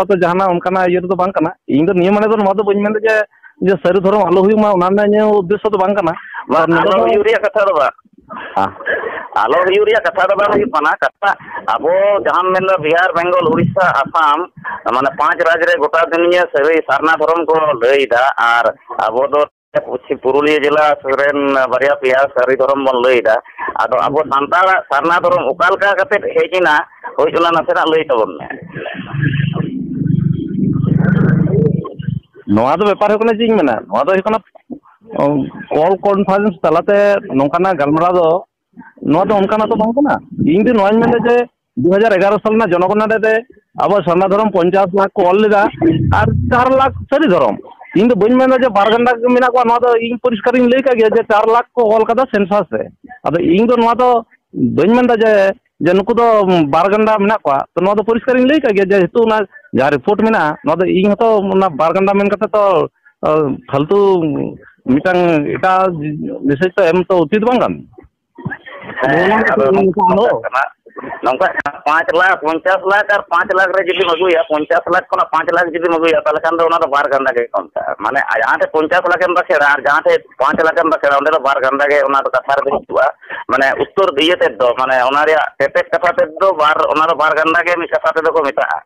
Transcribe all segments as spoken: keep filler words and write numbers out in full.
ᱫᱚ ᱡᱟᱦᱟᱱᱟᱜ ᱚᱱᱠᱟᱱᱟᱜ ᱤᱭᱟᱹ ᱨᱮᱫᱚ ᱵᱟᱝ ᱠᱟᱱᱟ᱾ ᱤᱧ ᱫᱚ ᱱᱤᱭᱟᱹ ᱢᱟᱱᱮ ᱫᱚ ᱱᱚᱣᱟ ᱫᱚ ᱵᱟᱹᱧ ᱢᱮᱱᱫᱟ ᱡᱮ, ᱡᱮ ᱥᱟᱹᱨᱤ ᱫᱷᱚᱨᱚᱢ ᱟᱞᱚ ᱦᱩᱭᱩᱜ ᱢᱟ, ᱚᱱᱟ ᱨᱮᱱᱟᱜ ᱤᱧᱟᱹᱜ ᱩᱫᱽᱫᱮᱥᱥᱚ ᱫᱚ ᱵᱟᱝ ᱠᱟᱱᱟ᱾ ᱵᱟᱝ, ᱟᱨ ᱱᱚᱰᱮ ᱟᱞᱚ ᱫᱚ ᱦᱩᱭᱩᱜ ᱨᱮᱭᱟᱜ ᱠᱟᱛᱷᱟ ᱫᱚ ᱵᱟᱝ᱾ ᱦᱮᱸ᱾ ᱟᱞᱚ ᱦᱩᱭᱩᱜ ᱨᱮᱭᱟᱜ ᱠᱟᱛᱷᱟ ᱫᱚ ᱵᱟᱝ ᱦᱩᱭᱩᱜ ᱠᱟᱱᱟ᱾ ᱠᱟᱛᱷᱟ ᱟᱵᱚ ᱡᱟᱦᱟᱸᱢ ᱢᱮᱱᱫᱟ ᱵᱤᱦᱟᱨ, ᱵᱮᱝᱜᱚᱞ, ᱩᱲᱤᱥᱥᱟ, ᱟᱥᱟᱢ, ᱢᱟᱱᱮ ᱯᱟᱸᱪ ᱨᱟᱡᱽ ᱨᱮ ᱜᱚᱴᱟ ᱫᱩᱱᱤᱭᱟᱹ ᱥᱟᱹᱨᱤ ᱥᱟᱨᱱᱟ ᱫᱷᱚᱨᱚᱢ ᱠᱚ ᱞᱟᱹᱭᱫᱟ, ᱟᱨ ᱟᱵᱚ ᱫᱚ ᱯᱚᱪᱷᱤᱢ ᱯᱩᱨᱩᱞᱤᱭᱟᱹ ᱡᱮᱞᱟ ᱨᱮᱱ ᱵᱟᱨᱭᱟ ᱯᱮᱭᱟ ᱥᱟᱹᱨᱤ ᱫᱷᱚᱨᱚᱢ ᱵᱚᱱ ᱞᱟᱹᱭᱫᱟ᱾ ᱟᱫᱚ ᱟᱵᱚ ᱥᱟᱱᱛᱟᱲᱟᱜ ᱥᱟᱨᱱᱟ ᱫᱷᱚᱨᱚᱢ ᱚᱠᱟ ᱞᱮᱠᱟ ᱠᱟᱛᱮ ᱦᱮᱡ ᱮᱱᱟ, ᱦᱳᱭ, ᱚᱱᱟ ᱱᱟᱥᱮᱱᱟᱜ ᱞᱟᱹᱭ ᱛᱟᱵᱚᱱ ᱢᱮ᱾ ᱱᱚᱣᱟ ᱫᱚ ᱵᱮᱯᱟᱨ ᱦᱩᱭᱩᱜ ᱠᱟᱱᱟ, ᱪᱮᱫ ᱤᱧ ᱢᱮᱱᱟ, ᱱᱚᱣᱟ ᱫᱚ ᱦᱩᱭᱩᱜ ᱠᱟᱱᱟ, ᱚ, ᱠᱚᱞ ᱠᱚᱱᱯᱷᱟᱨᱮᱱᱥ ᱛᱟᱞᱟᱛᱮ ᱱᱚᱝᱠᱟᱱᱟᱜ ᱜᱟᱞᱢᱟᱨᱟᱣ ᱫᱚ, ᱱᱚᱣᱟ ᱫᱚ ᱚᱱᱠᱟᱱᱟᱜ ᱛᱚ ᱵᱟᱝ ᱠᱟᱱᱟ᱾ ᱤᱧ ᱫᱚ ᱱᱚᱣᱟᱧ ᱢᱮᱱᱫᱟ ᱡᱮ, ᱫᱩ ᱦᱟᱡᱟᱨ ᱮᱜᱟᱨᱚ ᱥᱟᱞ ᱨᱮᱱᱟᱜ ᱡᱚᱱᱚᱜᱚᱱᱱᱟ ᱨᱮ ᱟᱵᱚ ᱥᱟᱨᱱᱟ ᱫᱷᱚᱨᱚᱢ ᱯᱚᱧᱪᱟᱥ ᱞᱟᱠᱷ ᱠᱚ ᱚᱞ ᱞᱮᱫᱟ, ᱟᱨ ᱪᱟᱨ ᱞᱟᱠᱷ ᱥᱟᱹᱨᱤ ᱫᱷᱚᱨᱚᱢ᱾ ᱤᱧ ᱫᱚ ᱵᱟᱹᱧ ᱢᱮᱱᱫᱟ ᱡᱮ ᱵᱟᱨ ᱜᱟᱱᱰᱟ ᱜᱮ ᱢᱮᱱᱟᱜ ᱠᱚᱣᱟ, ᱱᱚᱣᱟ ᱫᱚ ᱤᱧ ᱯᱚᱨᱤᱥᱠᱟᱨᱤᱧ ᱞᱟᱹᱭ ᱠᱟᱜ ᱜᱮᱭᱟ ᱡᱮ ᱪᱟᱨ ᱞᱟᱠᱷ ᱠᱚ ᱚᱞ ᱠᱟᱫᱟ ᱥᱮᱱᱥᱟᱥ ᱨᱮ᱾ ᱟᱫᱚ ᱤᱧ ᱫᱚ ᱱᱚᱣᱟ ᱫᱚ ᱵᱟᱹᱧ ᱢᱮᱱᱫᱟ ᱡᱮ, ᱡᱮ ᱱᱩᱠᱩ ᱫᱚ ᱵᱟᱨ ᱜᱟᱱᱰᱟ ᱢᱮᱱᱟᱜ ᱠᱚᱣᱟ᱾ ᱛᱚ ᱱᱚᱣᱟ ᱫᱚ ᱯᱚᱨᱤᱥᱠᱟᱨᱤᱧ ᱞᱟᱹᱭ ᱠᱟᱜ ᱜᱮᱭᱟ ᱡᱮ ᱡᱮᱦᱮᱛᱩ ᱚᱱᱟ ᱡᱟᱦᱟᱸ ᱨᱤᱯᱳᱨᱴ ᱢᱮᱱᱟᱜᱼᱟ, ᱱᱚᱣᱟ ᱫᱚ ᱤᱧ ᱦᱚᱸᱛᱚ ᱚᱱᱟ ᱵᱟᱨ ᱜᱟᱱᱰᱟ ᱢᱮᱱ ᱠᱟᱛᱮ ᱛᱚ, ᱟᱸ, ᱯᱷᱟᱞᱛᱩ ᱢᱤᱫᱴᱟᱝ ᱮᱴᱟᱜ ᱢᱮᱥᱮᱡᱽ ᱛᱚ ᱮᱢ ᱛᱚ ᱩᱪᱤᱛ ᱵᱟᱝ ᱠᱟᱱᱟ᱾ ᱦᱮᱸ, ᱟᱫᱚ ᱱᱚᱝᱠᱟ ᱱᱚᱝᱠᱟ ᱠᱟᱱᱟ, ᱱᱚᱝᱠᱟ ᱠᱟᱱᱟ, ᱯᱟᱸᱪ ᱞᱟᱠᱷ, ᱯᱚᱧᱪᱟᱥ ᱞᱟᱠᱷ ᱟᱨ ᱯᱟᱸᱪ ᱞᱟᱠᱷ ᱨᱮ ᱡᱩᱫᱤᱢ ᱟᱹᱜᱩᱭᱟ, ᱯᱚᱧᱪᱟᱥ ᱞᱟᱠᱷ ᱠᱷᱚᱱᱟᱜ ᱯᱟᱸᱪ ᱞᱟᱠᱷ ᱡᱩᱫᱤᱢ ᱟᱹᱜᱩᱭᱟ, ᱛᱟᱦᱚᱞᱮ ᱠᱷᱟᱱ ᱫᱚ ᱚᱱᱟ ᱫᱚ ᱵᱟᱨ ᱜᱟᱱᱰᱟ ᱜᱮ ᱠᱚᱢ ᱠᱟᱜᱼᱟ᱾ ᱢᱟᱱᱮ ᱡᱟᱦᱟᱸ ᱴᱷᱮᱱ ᱯᱚᱧᱪᱟᱥ ᱞᱟᱠᱷ ᱮᱢ ᱵᱟᱠᱷᱮᱲᱟ ᱟᱨ ᱡᱟᱦᱟᱸ ᱴᱷᱮᱱ ᱯᱟᱸᱪ ᱞᱟᱠᱷ ᱮᱢ ᱵᱟᱠᱷᱮᱲᱟ, ᱚᱸᱰᱮ ᱫᱚ ᱵᱟᱨ ᱜᱟᱱᱰᱟ ᱜᱮ ᱚᱱᱟ ᱫᱚ ᱠᱟᱛᱷᱟ ᱨᱮᱫᱚ ᱦᱤᱡᱩᱜᱼᱟ᱾ ᱢᱟᱱᱮ ᱩᱛᱛᱚᱨ ᱤᱭᱟᱹ ᱛᱮᱫ ᱫᱚ, ᱢᱟᱱᱮ ᱚᱱᱟ ᱨᱮᱭᱟᱜ ᱠᱮᱴᱮᱡ ᱠᱟᱛᱷᱟ ᱛᱮᱫ ᱫᱚ ᱵᱟᱨ, ᱚᱱᱟ ᱫᱚ ᱵᱟᱨ ᱜᱟᱱᱰᱟ ᱜᱮ ᱢᱤᱫ ᱠᱟᱛᱷᱟ ᱛᱮᱫᱚ ᱠᱚ ᱢᱮᱛᱟᱜᱼᱟ᱾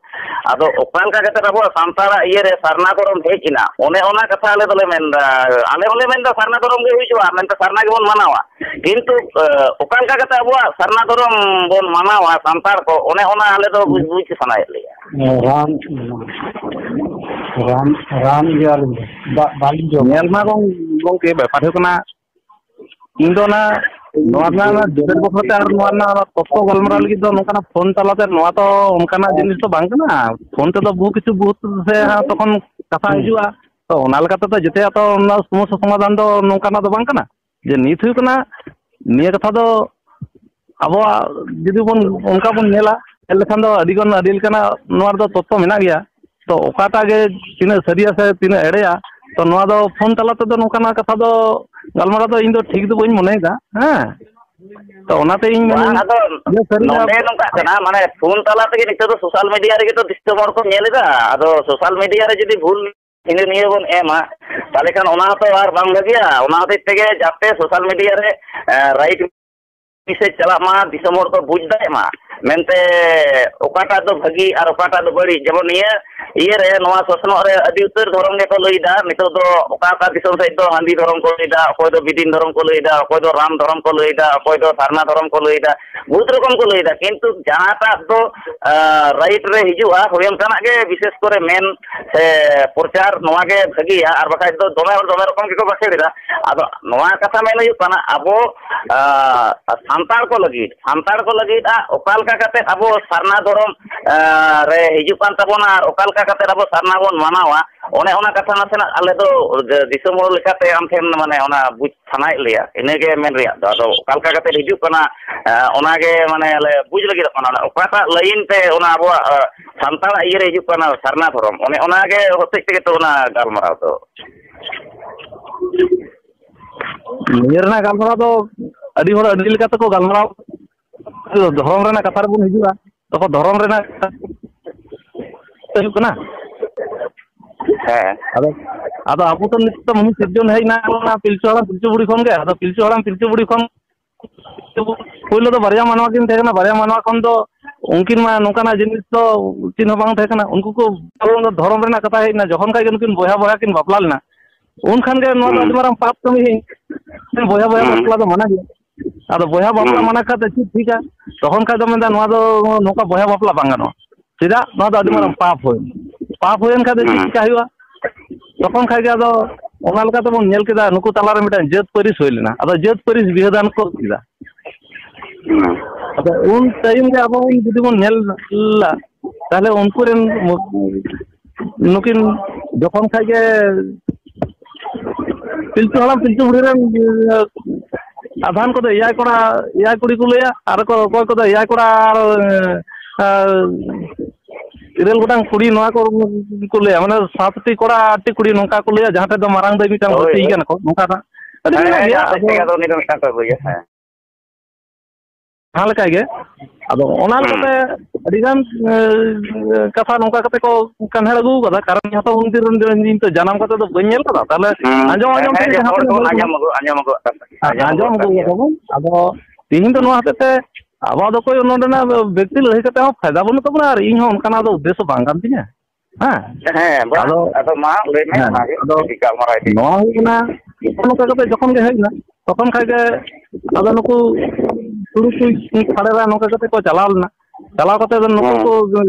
ᱟᱫᱚ ᱚᱠᱟ ᱞᱮᱠᱟ ᱠᱟᱛᱮ ᱟᱵᱚᱣᱟᱜ ᱥᱟᱱᱛᱟᱲᱟᱜ ᱤᱭᱟᱹ ᱨᱮ ᱥᱟᱨᱱᱟ ᱫᱷᱚᱨᱚᱢ ᱦᱮᱡ ᱮᱱᱟ, ᱚᱱᱮ ᱚᱱᱟ ᱠᱟᱛᱷᱟ ᱟᱞᱮ ᱫᱚᱞᱮ ᱢᱮᱱᱫᱟ᱾ ᱟᱞᱮ ᱦᱚᱸᱞᱮ ᱢᱮᱱᱫᱟ ᱥᱟᱨᱱᱟ ᱫᱷᱚᱨᱚᱢ ᱜᱮ ᱦᱩᱭ ᱦᱚᱪᱚᱣᱟᱜ, ᱢᱮᱱᱛᱮ ᱥᱟᱨᱱᱟ ᱜᱮᱵᱚᱱ ᱢᱟᱱᱟᱣᱟ᱾ ᱠᱤᱱᱛᱩ, ᱮ, ᱚᱠᱟ ᱞᱮᱠᱟ ᱠᱟᱛᱮ ᱟᱵᱚᱣᱟᱜ ᱥᱟᱨᱱᱟ ᱫᱷᱚᱨᱚᱢ ᱵᱚᱱ ᱢᱟᱱᱟᱣᱟ ᱥᱟᱱᱛᱟᱲ ᱠᱚ, ᱚᱱᱮ ᱚᱱᱟ ᱟᱞᱮ ᱫᱚ ᱵᱩᱡᱽ, ᱵᱩᱡᱽ ᱥᱟᱱᱟᱭᱮᱫ ᱞᱮᱭᱟ᱾ ᱨᱟᱱ, ᱨᱟᱱ, ᱨᱟᱱ ᱜᱮᱭᱟᱞᱤᱧ᱾ ᱫᱟᱜ ᱵᱟᱞᱤᱧ ᱡᱚᱢᱟ᱾ ᱧᱮᱞ ᱢᱟ ᱜᱚᱝ-, ᱜᱚᱝᱠᱮ, ᱵᱮᱯᱟᱨ ᱦᱩᱭᱩᱜ ᱠᱟᱱᱟ, ᱤᱧ ᱫᱚ ᱚᱱᱟ, ᱱᱚᱣᱟ ᱨᱮᱱᱟᱜ ᱚᱱᱟ ᱰᱤᱵᱮᱴ ᱵᱟᱠᱷᱨᱟ ᱛᱮ ᱟᱨ ᱱᱚᱣᱟ ᱨᱮᱱᱟᱜ ᱛᱚᱛᱛᱷᱚ ᱜᱟᱞᱢᱟᱨᱟᱣ ᱞᱟᱹᱜᱤᱫ ᱫᱚ ᱱᱚᱝᱠᱟᱱᱟᱜ ᱯᱷᱳᱱ ᱛᱟᱞᱟᱛᱮ ᱱᱚᱣᱟ ᱛᱚ ᱚᱱᱠᱟᱱᱟᱜ ᱡᱤᱱᱤᱥ ᱫᱚ ᱵᱟᱝ ᱠᱟᱱᱟ᱾ ᱯᱷᱳᱱ ᱛᱮᱫᱚ ᱵᱚᱦᱩ ᱠᱤᱪᱷᱩ ᱵᱚᱦᱩᱛ ᱥᱮ ᱦᱟᱸᱜ ᱛᱚᱠᱷᱚᱱ ᱠᱟᱛᱷᱟ ᱦᱤᱡᱩᱜᱼᱟ᱾ ᱛᱚ ᱚᱱᱟ ᱞᱮᱠᱟᱛᱮ ᱫᱚ ᱡᱮᱛᱮᱭᱟᱜ ᱛᱚ ᱚᱱᱟ ᱥᱚᱢᱚᱥᱥᱟ ᱥᱚᱢᱟᱫᱷᱟᱱ ᱫᱚ ᱱᱚᱝᱠᱟᱱᱟᱜ ᱫᱚ ᱵᱟᱝ ᱠᱟᱱᱟ᱾ ᱡᱮ ᱱᱤᱛ ᱦᱩᱭᱩᱜ ᱠᱟᱱᱟ, ᱱᱤᱭᱟᱹ ᱠᱟᱛᱷᱟ ᱫᱚ ᱟᱵᱚᱣᱟᱜ ᱡᱩᱫᱤ ᱵᱚᱱ ᱚᱱᱠᱟ ᱵᱚᱱ ᱧᱮᱞᱟ, ᱧᱮᱞ ᱞᱮᱠᱷᱟᱱ ᱫᱚ ᱟᱹᱰᱤ ᱜᱟᱱ, ᱟᱹᱰᱤ ᱞᱮᱠᱟᱱᱟᱜ ᱱᱚᱣᱟ ᱨᱮᱫᱚ ᱛᱚᱛᱛᱷᱚ ᱢᱮᱱᱟᱜ ᱜᱮᱭᱟ᱾ ᱛᱚ ᱚᱠᱟᱴᱟᱜ ᱜᱮ ᱛᱤᱱᱟᱹᱜ ᱥᱟᱹᱨᱤᱭᱟ ᱥᱮ ᱛᱤᱱᱟᱹᱜ ᱮᱲᱮᱭᱟ, ᱛᱚ ᱱᱚᱣᱟ ᱫᱚ ᱯᱷᱳᱱ ᱛᱟᱞᱟ ᱛᱮᱫᱚ ᱱᱚᱝᱠᱟᱱᱟᱜ ᱠᱟᱛᱷᱟ ᱫᱚ ᱜᱟᱞᱢᱟᱨᱟᱣ ᱫᱚ ᱤᱧ ᱫᱚ ᱴᱷᱤᱠ ᱫᱚ ᱵᱟᱹᱧ ᱢᱚᱱᱮᱭᱮᱫᱟ᱾ ᱦᱮᱸ, ᱛᱚ ᱚᱱᱟᱛᱮ ᱤᱧ ᱵᱟᱝ, ᱢᱮᱱᱟᱹᱧ ᱟᱫᱚ ᱡᱮ ᱥᱟᱹᱨᱤ ᱱᱚᱰᱮ ᱱᱚᱝᱠᱟᱜ ᱠᱟᱱᱟ, ᱢᱟᱱᱮ ᱯᱷᱳᱱ ᱛᱟᱞᱟ ᱛᱮᱜᱮ ᱱᱤᱛᱚᱜ ᱫᱚ ᱥᱳᱥᱟᱞ ᱢᱤᱰᱤᱭᱟ ᱨᱮᱜᱮ ᱛᱚ ᱫᱤᱥᱚᱢ ᱦᱚᱲ ᱠᱚ ᱧᱮᱞ ᱮᱫᱟ᱾ ᱟᱫᱚ ᱥᱳᱥᱟᱞ ᱢᱤᱰᱤᱭᱟ ᱨᱮ ᱡᱩᱫᱤ ᱵᱷᱩᱞ ᱦᱤᱱᱟᱹ ᱱᱤᱭᱟᱹ ᱵᱚᱱ ᱮᱢᱟ, ᱛᱟᱦᱚᱞᱮ ᱠᱷᱟᱱ ᱚᱱᱟ ᱦᱚᱸᱛᱚ ᱟᱨ ᱵᱟᱝ ᱵᱷᱟᱹᱜᱤᱭᱟ᱾ ᱚᱱᱟ ᱦᱚᱛᱮᱡ ᱛᱮᱜᱮ ᱡᱟᱛᱮ ᱥᱳᱥᱟᱞ ᱢᱤᱰᱤᱭᱟ ᱨᱮ, ᱮ, ᱨᱟᱭᱤᱴ ᱢᱮᱥᱮᱡᱽ ᱪᱟᱞᱟᱜ ᱢᱟ, ᱫᱤᱥᱚᱢ ᱦᱚᱲ ᱠᱚ ᱵᱩᱡᱽ ᱫᱟᱲᱮᱭᱟᱜ ᱢᱟ ᱢᱮᱱᱛᱮ, ᱚᱠᱟᱴᱟᱜ ᱫᱚ ᱵᱷᱟᱹᱜᱤ ᱟᱨ ᱚᱠᱟᱴᱟᱜ ᱫᱚ ᱵᱟᱹᱲᱤᱡ᱾ ᱡᱮᱢᱚᱱ ᱱᱤᱭᱟᱹ ᱤᱭᱟᱹ ᱨᱮ, ᱱᱚᱣᱟ ᱥᱚᱥᱱᱚᱜ ᱨᱮ ᱟᱹᱰᱤ ᱩᱛᱟᱹᱨ ᱫᱷᱚᱨᱚᱢ ᱜᱮᱠᱚ ᱞᱟᱹᱭᱫᱟ᱾ ᱱᱤᱛᱚᱜ ᱫᱚ ᱚᱠᱟ ᱚᱠᱟ ᱫᱤᱥᱚᱢ ᱥᱮᱫ ᱫᱚ ᱦᱟᱺᱰᱤ ᱫᱷᱚᱨᱚᱢ ᱠᱚ ᱞᱟᱹᱭᱫᱟ, ᱚᱠᱚᱭ ᱫᱚ ᱵᱤᱫᱤᱱ ᱫᱷᱚᱨᱚᱢ ᱠᱚ ᱞᱟᱹᱭᱫᱟ, ᱚᱠᱚᱭ ᱫᱚ ᱨᱟᱢ ᱫᱷᱚᱨᱚᱢ ᱠᱚ ᱞᱟᱹᱭᱫᱟ, ᱚᱠᱚᱭ ᱫᱚ ᱥᱟᱨᱱᱟ ᱫᱷᱚᱨᱚᱢ ᱠᱚ ᱞᱟᱹᱭᱫᱟ, ᱵᱚᱦᱩᱛ ᱨᱚᱠᱚᱢ ᱠᱚ ᱞᱟᱹᱭᱫᱟ᱾ ᱠᱤᱱᱛᱩ ᱡᱟᱦᱟᱸᱴᱟᱜ ᱫᱚ, ᱟ, ᱨᱟᱭᱤᱴ ᱨᱮ ᱦᱤᱡᱩᱜᱼᱟ, ᱦᱳᱭ ᱚᱱᱠᱟᱱᱟᱜ ᱜᱮ ᱵᱤᱥᱮᱥ ᱠᱚᱨᱮ ᱢᱮᱱ ᱥᱮ ᱯᱨᱚᱪᱟᱨ ᱱᱚᱣᱟ ᱜᱮ ᱵᱷᱟᱹᱜᱤᱭᱟ᱾ ᱟᱨ ᱵᱟᱠᱷᱟᱡ ᱫᱚ ᱫᱚᱢᱮ ᱦᱚᱲ ᱫᱚᱢᱮ ᱨᱚᱠᱚᱢ ᱜᱮᱠᱚ ᱵᱟᱠᱷᱮᱲ ᱮᱫᱟ᱾ ᱟᱫᱚ ᱱᱚᱣᱟ ᱠᱟᱛᱷᱟ ᱢᱮᱱ ᱦᱩᱭᱩᱜ ᱠᱟᱱᱟ, ᱟᱵᱚ, ᱟ, ᱥᱟᱱᱛᱟᱲ ᱠᱚ ᱞᱟᱹᱜᱤᱫ, ᱥᱟᱱᱛᱟᱲ ᱠᱚ ᱞᱟᱹᱜᱤᱫ ᱟ, ᱚᱠᱟ ᱞᱮᱠᱟ ᱠᱟᱛᱮ ᱟᱵᱚ ᱥᱟᱨᱱᱟ ᱫᱷᱚᱨᱚᱢ, ᱟ, ᱨᱮ ᱦᱤᱡᱩᱜ ᱠᱟᱱ ᱛᱟᱵᱚᱱᱟ ᱟᱨ ᱚᱠᱟ ᱞᱮᱠᱟ ᱠᱟᱛᱮ ᱟᱵᱚ ᱥᱟᱨᱱᱟ ᱵᱚᱱ ᱢᱟᱱᱟᱣᱟ, ᱚᱱᱮ ᱚᱱᱟ ᱠᱟᱛᱷᱟ ᱱᱟᱥᱮᱱᱟᱜ ᱟᱞᱮ ᱫᱚ ᱫᱤᱥᱚᱢ ᱦᱚᱲ ᱞᱮᱠᱟᱛᱮ ᱟᱢ ᱴᱷᱮᱱ, ᱢᱟᱱᱮ, ᱚᱱᱟ ᱵᱩᱡᱽ ᱥᱟᱱᱟᱭᱮᱫ ᱞᱮᱭᱟ, ᱤᱱᱟᱹᱜᱮ ᱢᱮᱱ ᱨᱮᱭᱟᱜ ᱫᱚ᱾ ᱟᱫᱚ ᱚᱠᱟ ᱞᱮᱠᱟ ᱠᱟᱛᱮ ᱦᱤᱡᱩᱜ ᱠᱟᱱᱟ, ᱮ, ᱚᱱᱟᱜᱮ, ᱢᱟᱱᱮ, ᱞᱮ ᱵᱩᱡᱽ ᱞᱟᱹᱜᱤᱫᱚᱜ ᱠᱟᱱᱟ, ᱚᱱᱟ ᱚᱠᱟᱴᱟᱜ ᱞᱟᱭᱤᱱ ᱛᱮ ᱚᱱᱟ ᱟᱵᱚᱣᱟᱜ, ᱮ, ᱥᱟᱱᱛᱟᱲᱟᱜ ᱤᱭᱟᱹ ᱨᱮ ᱦᱤᱡᱩᱜ ᱠᱟᱱᱟ ᱥᱟᱨᱱᱟ ᱫᱷᱚᱨᱚᱢ, ᱚᱱᱮ ᱚᱱᱟᱜᱮ ᱦᱚᱛᱮᱡ ᱛᱮᱜᱮ ᱛᱚ ᱚᱱᱟ ᱜᱟᱞᱢᱟᱨᱟᱣ ᱫᱚ᱾ ᱱᱤᱭᱟᱹ ᱨᱮᱱᱟᱜ ᱜᱟᱞᱢᱟᱨᱟᱣ ᱫᱚ ᱟᱹᱰᱤ ᱦᱚᱲ ᱟᱹᱰᱤ ᱞᱮᱠᱟ ᱛᱮᱠᱚ ᱜᱟᱞᱢᱟᱨᱟᱣ, ᱫᱷᱚᱨᱚᱢ ᱨᱮᱱᱟᱜ ᱠᱟᱛᱷᱟ ᱨᱮᱵᱚᱱ ᱦᱤᱡᱩᱜᱼᱟ, ᱛᱚᱠᱷᱚᱱ ᱫᱷᱚᱨᱚᱢ ᱨᱮᱱᱟᱜ ᱠᱟᱛᱷᱟ ᱦᱩᱭᱩᱜ ᱠᱟᱱᱟ᱾ ᱦᱮᱸ᱾ ᱟᱫᱚ, ᱟᱫᱚ ᱟᱵᱚ ᱫᱚ ᱱᱤᱛᱚᱜ ᱫᱚ ᱢᱟᱹᱱᱢᱤ ᱥᱤᱨᱡᱚᱱ ᱦᱮᱡ ᱮᱱᱟ ᱚᱱᱟ ᱯᱤᱞᱪᱩ ᱦᱟᱲᱟᱢ ᱯᱤᱞᱪᱩ ᱵᱩᱲᱦᱤ ᱠᱷᱚᱱ ᱜᱮ᱾ ᱟᱫᱚ ᱯᱤᱞᱪᱩ ᱦᱟᱲᱟᱢ ᱯᱤᱞᱪᱩ ᱵᱩᱲᱦᱤ ᱠᱷᱚᱱ ᱯᱳᱭᱞᱳ ᱫᱚ ᱵᱟᱨᱭᱟ ᱢᱟᱱᱣᱟ ᱠᱤᱱ ᱛᱟᱦᱮᱸ ᱠᱟᱱᱟ᱾ ᱵᱟᱨᱭᱟ ᱢᱟᱱᱣᱟ ᱠᱷᱚᱱ ᱫᱚ ᱩᱱᱠᱤᱱ ᱢᱟ ᱱᱚᱝᱠᱟᱱᱟᱜ ᱡᱤᱱᱤᱥ ᱫᱚ ᱪᱮᱫ ᱦᱚᱸ ᱵᱟᱝ ᱛᱟᱦᱮᱸ ᱠᱟᱱᱟ᱾ ᱩᱱᱠᱩ ᱠᱚ ᱫᱷᱚᱨᱚᱢ ᱨᱮᱱᱟᱜ ᱠᱟᱛᱷᱟ ᱦᱮᱡ ᱮᱱᱟ, ᱡᱚᱠᱷᱚᱱ ᱠᱷᱟᱡ ᱜᱮ ᱱᱩᱠᱤᱱ ᱵᱚᱭᱦᱟ ᱵᱚᱭᱦᱟ ᱠᱤᱱ ᱵᱟᱯᱞᱟ ᱞᱮᱱᱟ, ᱩᱱ ᱠᱷᱟᱱ ᱜᱮ ᱱᱚᱣᱟ ᱫᱚ ᱦᱩᱸ᱾ ᱟᱹᱰᱤ ᱢᱟᱨᱟᱝ ᱯᱟᱯ ᱠᱟᱹᱢᱤ ᱦᱩᱭ ᱮᱱᱟ᱾ ᱵᱚᱭᱦᱟ ᱵᱚᱭᱦᱟ ᱦᱩᱸ᱾ ᱵᱟᱯᱞᱟ ᱫᱚ ᱢᱟᱱᱟ ᱜᱮᱭᱟ᱾ ᱟᱫᱚ ᱵᱚᱭᱦᱟ ᱵᱟᱯᱞᱟ ᱦᱩᱸ᱾ ᱢᱟᱱᱟ ᱠᱟᱛᱮ ᱪᱮᱫ ᱴᱷᱤᱠᱟ? ᱛᱚᱠᱷᱚᱱ ᱠᱷᱟᱡ ᱫᱚ ᱢᱮᱱᱫᱟ, ᱱᱚᱣᱟ ᱫᱚ ᱱᱚᱝᱠᱟ ᱵᱚᱭᱦᱟ ᱵᱟᱯᱞᱟ ᱵᱟᱝ ᱜᱟᱱᱚᱜᱼᱟ᱾ ᱪᱮᱫᱟᱜ? ᱱᱚᱣᱟ ᱫᱚ ᱟᱹᱰᱤ ᱦᱩᱸ᱾ ᱢᱟᱨᱟᱝ ᱯᱟᱯ ᱦᱩᱭ᱾ ᱯᱟᱯ ᱦᱩᱭᱮᱱ ᱠᱷᱟᱡ ᱫᱚ ᱪᱮᱫ ᱦᱩᱸ᱾ ᱪᱤᱠᱟ ᱦᱩᱭᱩᱜᱼᱟ? ᱛᱚᱠᱷᱚᱱ ᱠᱷᱟᱡ ᱜᱮ ᱟᱫᱚ ᱚᱱᱟ ᱞᱮᱠᱟ ᱛᱮᱵᱚᱱ ᱧᱮᱞ ᱠᱮᱫᱟ, ᱱᱩᱠᱩ ᱛᱟᱞᱟᱨᱮ ᱢᱤᱫᱴᱟᱝ ᱡᱟᱹᱛ ᱯᱟᱹᱨᱤᱥ ᱦᱩᱭ ᱞᱮᱱᱟ᱾ ᱟᱫᱚ ᱡᱟᱹᱛ ᱯᱟᱹᱨᱤᱥ ᱵᱤᱦᱟᱹ ᱫᱟᱱ ᱠᱚ ᱠᱮᱫᱟ᱾ ᱦᱩᱸ᱾ ᱟᱫᱚ ᱩᱱ ᱴᱟᱭᱤᱢ ᱨᱮ ᱟᱵᱚ ᱵᱚᱱ ᱡᱩᱫᱤ ᱵᱚᱱ ᱧᱮᱞ ᱞᱟ, ᱛᱟᱦᱞᱮ ᱩᱱᱠᱩ ᱨᱮᱱ ᱱᱩᱠᱤᱱ ᱡᱚᱠᱷᱚᱱ ᱠᱷᱟᱡ ᱜᱮ ᱯᱤᱞᱪᱩ ᱦᱟᱲᱟᱢ ᱯᱤᱞᱪᱩ ᱵᱩᱲᱦᱤ ᱨᱮᱱ, ᱟᱫᱷᱟᱱ ᱠᱚᱫᱚ ᱮᱭᱟᱭ ᱠᱚᱲᱟ, ᱮᱭᱟᱭ ᱠᱩᱲᱤ ᱠᱚ ᱞᱟᱹᱭᱟ, ᱟᱨ ᱠᱚ, ᱚᱠᱚᱭ ᱠᱚᱫᱚ ᱮᱭᱟᱭ ᱠᱚᱲᱟ ᱟᱨ, ᱟᱨ ᱤᱨᱟᱹᱞ ᱜᱚᱴᱟᱝ ᱠᱩᱲᱤ, ᱱᱚᱣᱟ ᱠᱚ ᱠᱚ ᱞᱟᱹᱭᱟ, ᱢᱟᱱᱮ ᱥᱟᱛᱴᱤ ᱠᱚᱲᱟ, ᱟᱴᱴᱤ ᱠᱩᱲᱤ, ᱱᱚᱝᱠᱟ ᱠᱚ ᱞᱟᱹᱭᱟ, ᱡᱟᱦᱟᱸ ᱴᱷᱮᱡ ᱫᱚ ᱢᱟᱨᱟᱝ ᱫᱟᱹᱭ ᱢᱤᱫᱴᱟᱝ ᱦᱳᱭ, ᱵᱷᱟᱹᱴᱤ ᱦᱳᱭ᱾ ᱠᱟᱱᱟ ᱠᱚ, ᱱᱚᱝᱠᱟ ᱱᱟᱜ ᱟᱹᱰᱤ ᱦᱮᱸ, ᱜᱟᱱ ᱦᱮᱸ, ᱜᱮᱭᱟ᱾ ᱡᱟᱦᱟᱸ ᱛᱮᱫ ᱟᱫᱚ ᱛᱮᱜᱮ ᱟᱫᱚ ᱩᱱᱤ ᱫᱚ ᱢᱤᱫᱴᱟᱝ ᱠᱚ ᱟᱹᱜᱩᱭᱟ, ᱦᱮᱸ᱾ ᱡᱟᱦᱟᱸ ᱞᱮᱠᱟ ᱜᱮ᱾ ᱟᱫᱚ ᱚᱱᱟ ᱞᱮᱠᱟᱛᱮ ᱟᱹᱰᱤᱜᱟᱱ ᱠᱟᱛᱷᱟ ᱱᱚᱝᱠᱟ ᱠᱟᱛᱮ ᱠᱚ ᱠᱟᱱᱦᱮᱲ ᱟᱹᱜᱩ ᱠᱟᱫᱟ᱾ ᱠᱟᱨᱚᱱ ᱡᱚᱛᱚ ᱩᱱᱫᱤᱱ ᱨᱮᱱ ᱤᱧ ᱛᱚ ᱡᱟᱱᱟᱢ ᱠᱟᱛᱮ ᱫᱚ ᱵᱟᱹᱧ ᱧᱮᱞ ᱠᱟᱫᱟ᱾ ᱛᱟᱦᱚᱞᱮ ᱟᱸᱡᱚᱢ ᱟᱸᱡᱚᱢ ᱛᱮᱜᱮ ᱡᱟᱦᱟᱸ ᱛᱤᱱᱟᱹᱜ ᱦᱩᱭ ᱠᱟᱱᱟ, ᱟᱸᱡᱚᱢ ᱟᱹᱜᱩ ᱟᱠᱟᱫ ᱟᱸᱡᱚᱢ ᱟᱹᱜᱩ ᱟᱠᱟᱫ ᱛᱟᱦᱮᱸ᱾ ᱟᱸᱡᱚᱢ ᱟᱸᱡᱚᱢ ᱟᱹᱜᱩ ᱟᱹᱜᱩ ᱟᱠᱟᱫ ᱟᱠᱟᱫ ᱛᱟᱵᱚᱱ᱾ ᱟᱫᱚ ᱛᱤᱦᱤᱧ ᱫᱚ ᱱᱚᱣᱟ ᱦᱚᱛᱮᱡ ᱛᱮ ᱟᱵᱚ ᱫᱚ ᱚᱠᱚᱭ ᱱᱚᱰᱮᱱᱟᱜ ᱵᱮᱠᱛᱤ ᱞᱟᱹᱲᱦᱟᱹᱭ ᱠᱟᱛᱮ ᱦᱚᱸ ᱯᱷᱟᱭᱫᱟ ᱵᱟᱹᱱᱩᱜ ᱛᱟᱵᱚᱱᱟ, ᱟᱨ ᱤᱧ ᱦᱚᱸ ᱚᱱᱠᱟᱱᱟᱜ ᱫᱚ ᱩᱫᱽᱫᱮᱥᱚ ᱵᱟᱝ ᱠᱟᱱ ᱛᱤᱧᱟᱹ᱾ ᱦᱮᱸ᱾ ᱦᱮᱸ, ᱵᱟᱝ, ᱟᱫᱚ ᱟᱫᱚ ᱢᱟ ᱞᱟᱹᱭ ᱢᱮ, ᱦᱮᱸ, ᱚᱱᱟᱜᱮ ᱟᱫᱚ ᱠᱟᱹᱴᱤᱡ ᱜᱟᱞᱢᱟᱨᱟᱣ ᱤᱫᱤ᱾ ᱱᱚᱣᱟ ᱦᱩᱭᱩᱜ ᱠᱟᱱᱟ, ᱱᱚᱜᱼᱚ ᱱᱚᱝᱠᱟ ᱠᱟᱛᱮ ᱡᱚᱠᱷᱚᱱ ᱜᱮ ᱦᱮᱡ ᱮᱱᱟ, ᱛᱚᱠᱷᱚᱱ ᱠᱷᱟᱡ ᱜᱮ ᱟᱫᱚ ᱱᱩᱠᱩ ᱛᱩᱲᱩᱠ ᱠᱚ ᱥᱟᱲᱮᱨᱟ ᱱᱚᱝᱠᱟ ᱠᱟᱛᱮ ᱠᱚ ᱪᱟᱞᱟᱣ ᱞᱮᱱᱟ᱾ ᱪᱟᱞᱟᱣ ᱠᱟᱛᱮ ᱫᱚ ᱱᱩᱠᱩ ᱦᱮᱸ᱾ ᱠᱚ,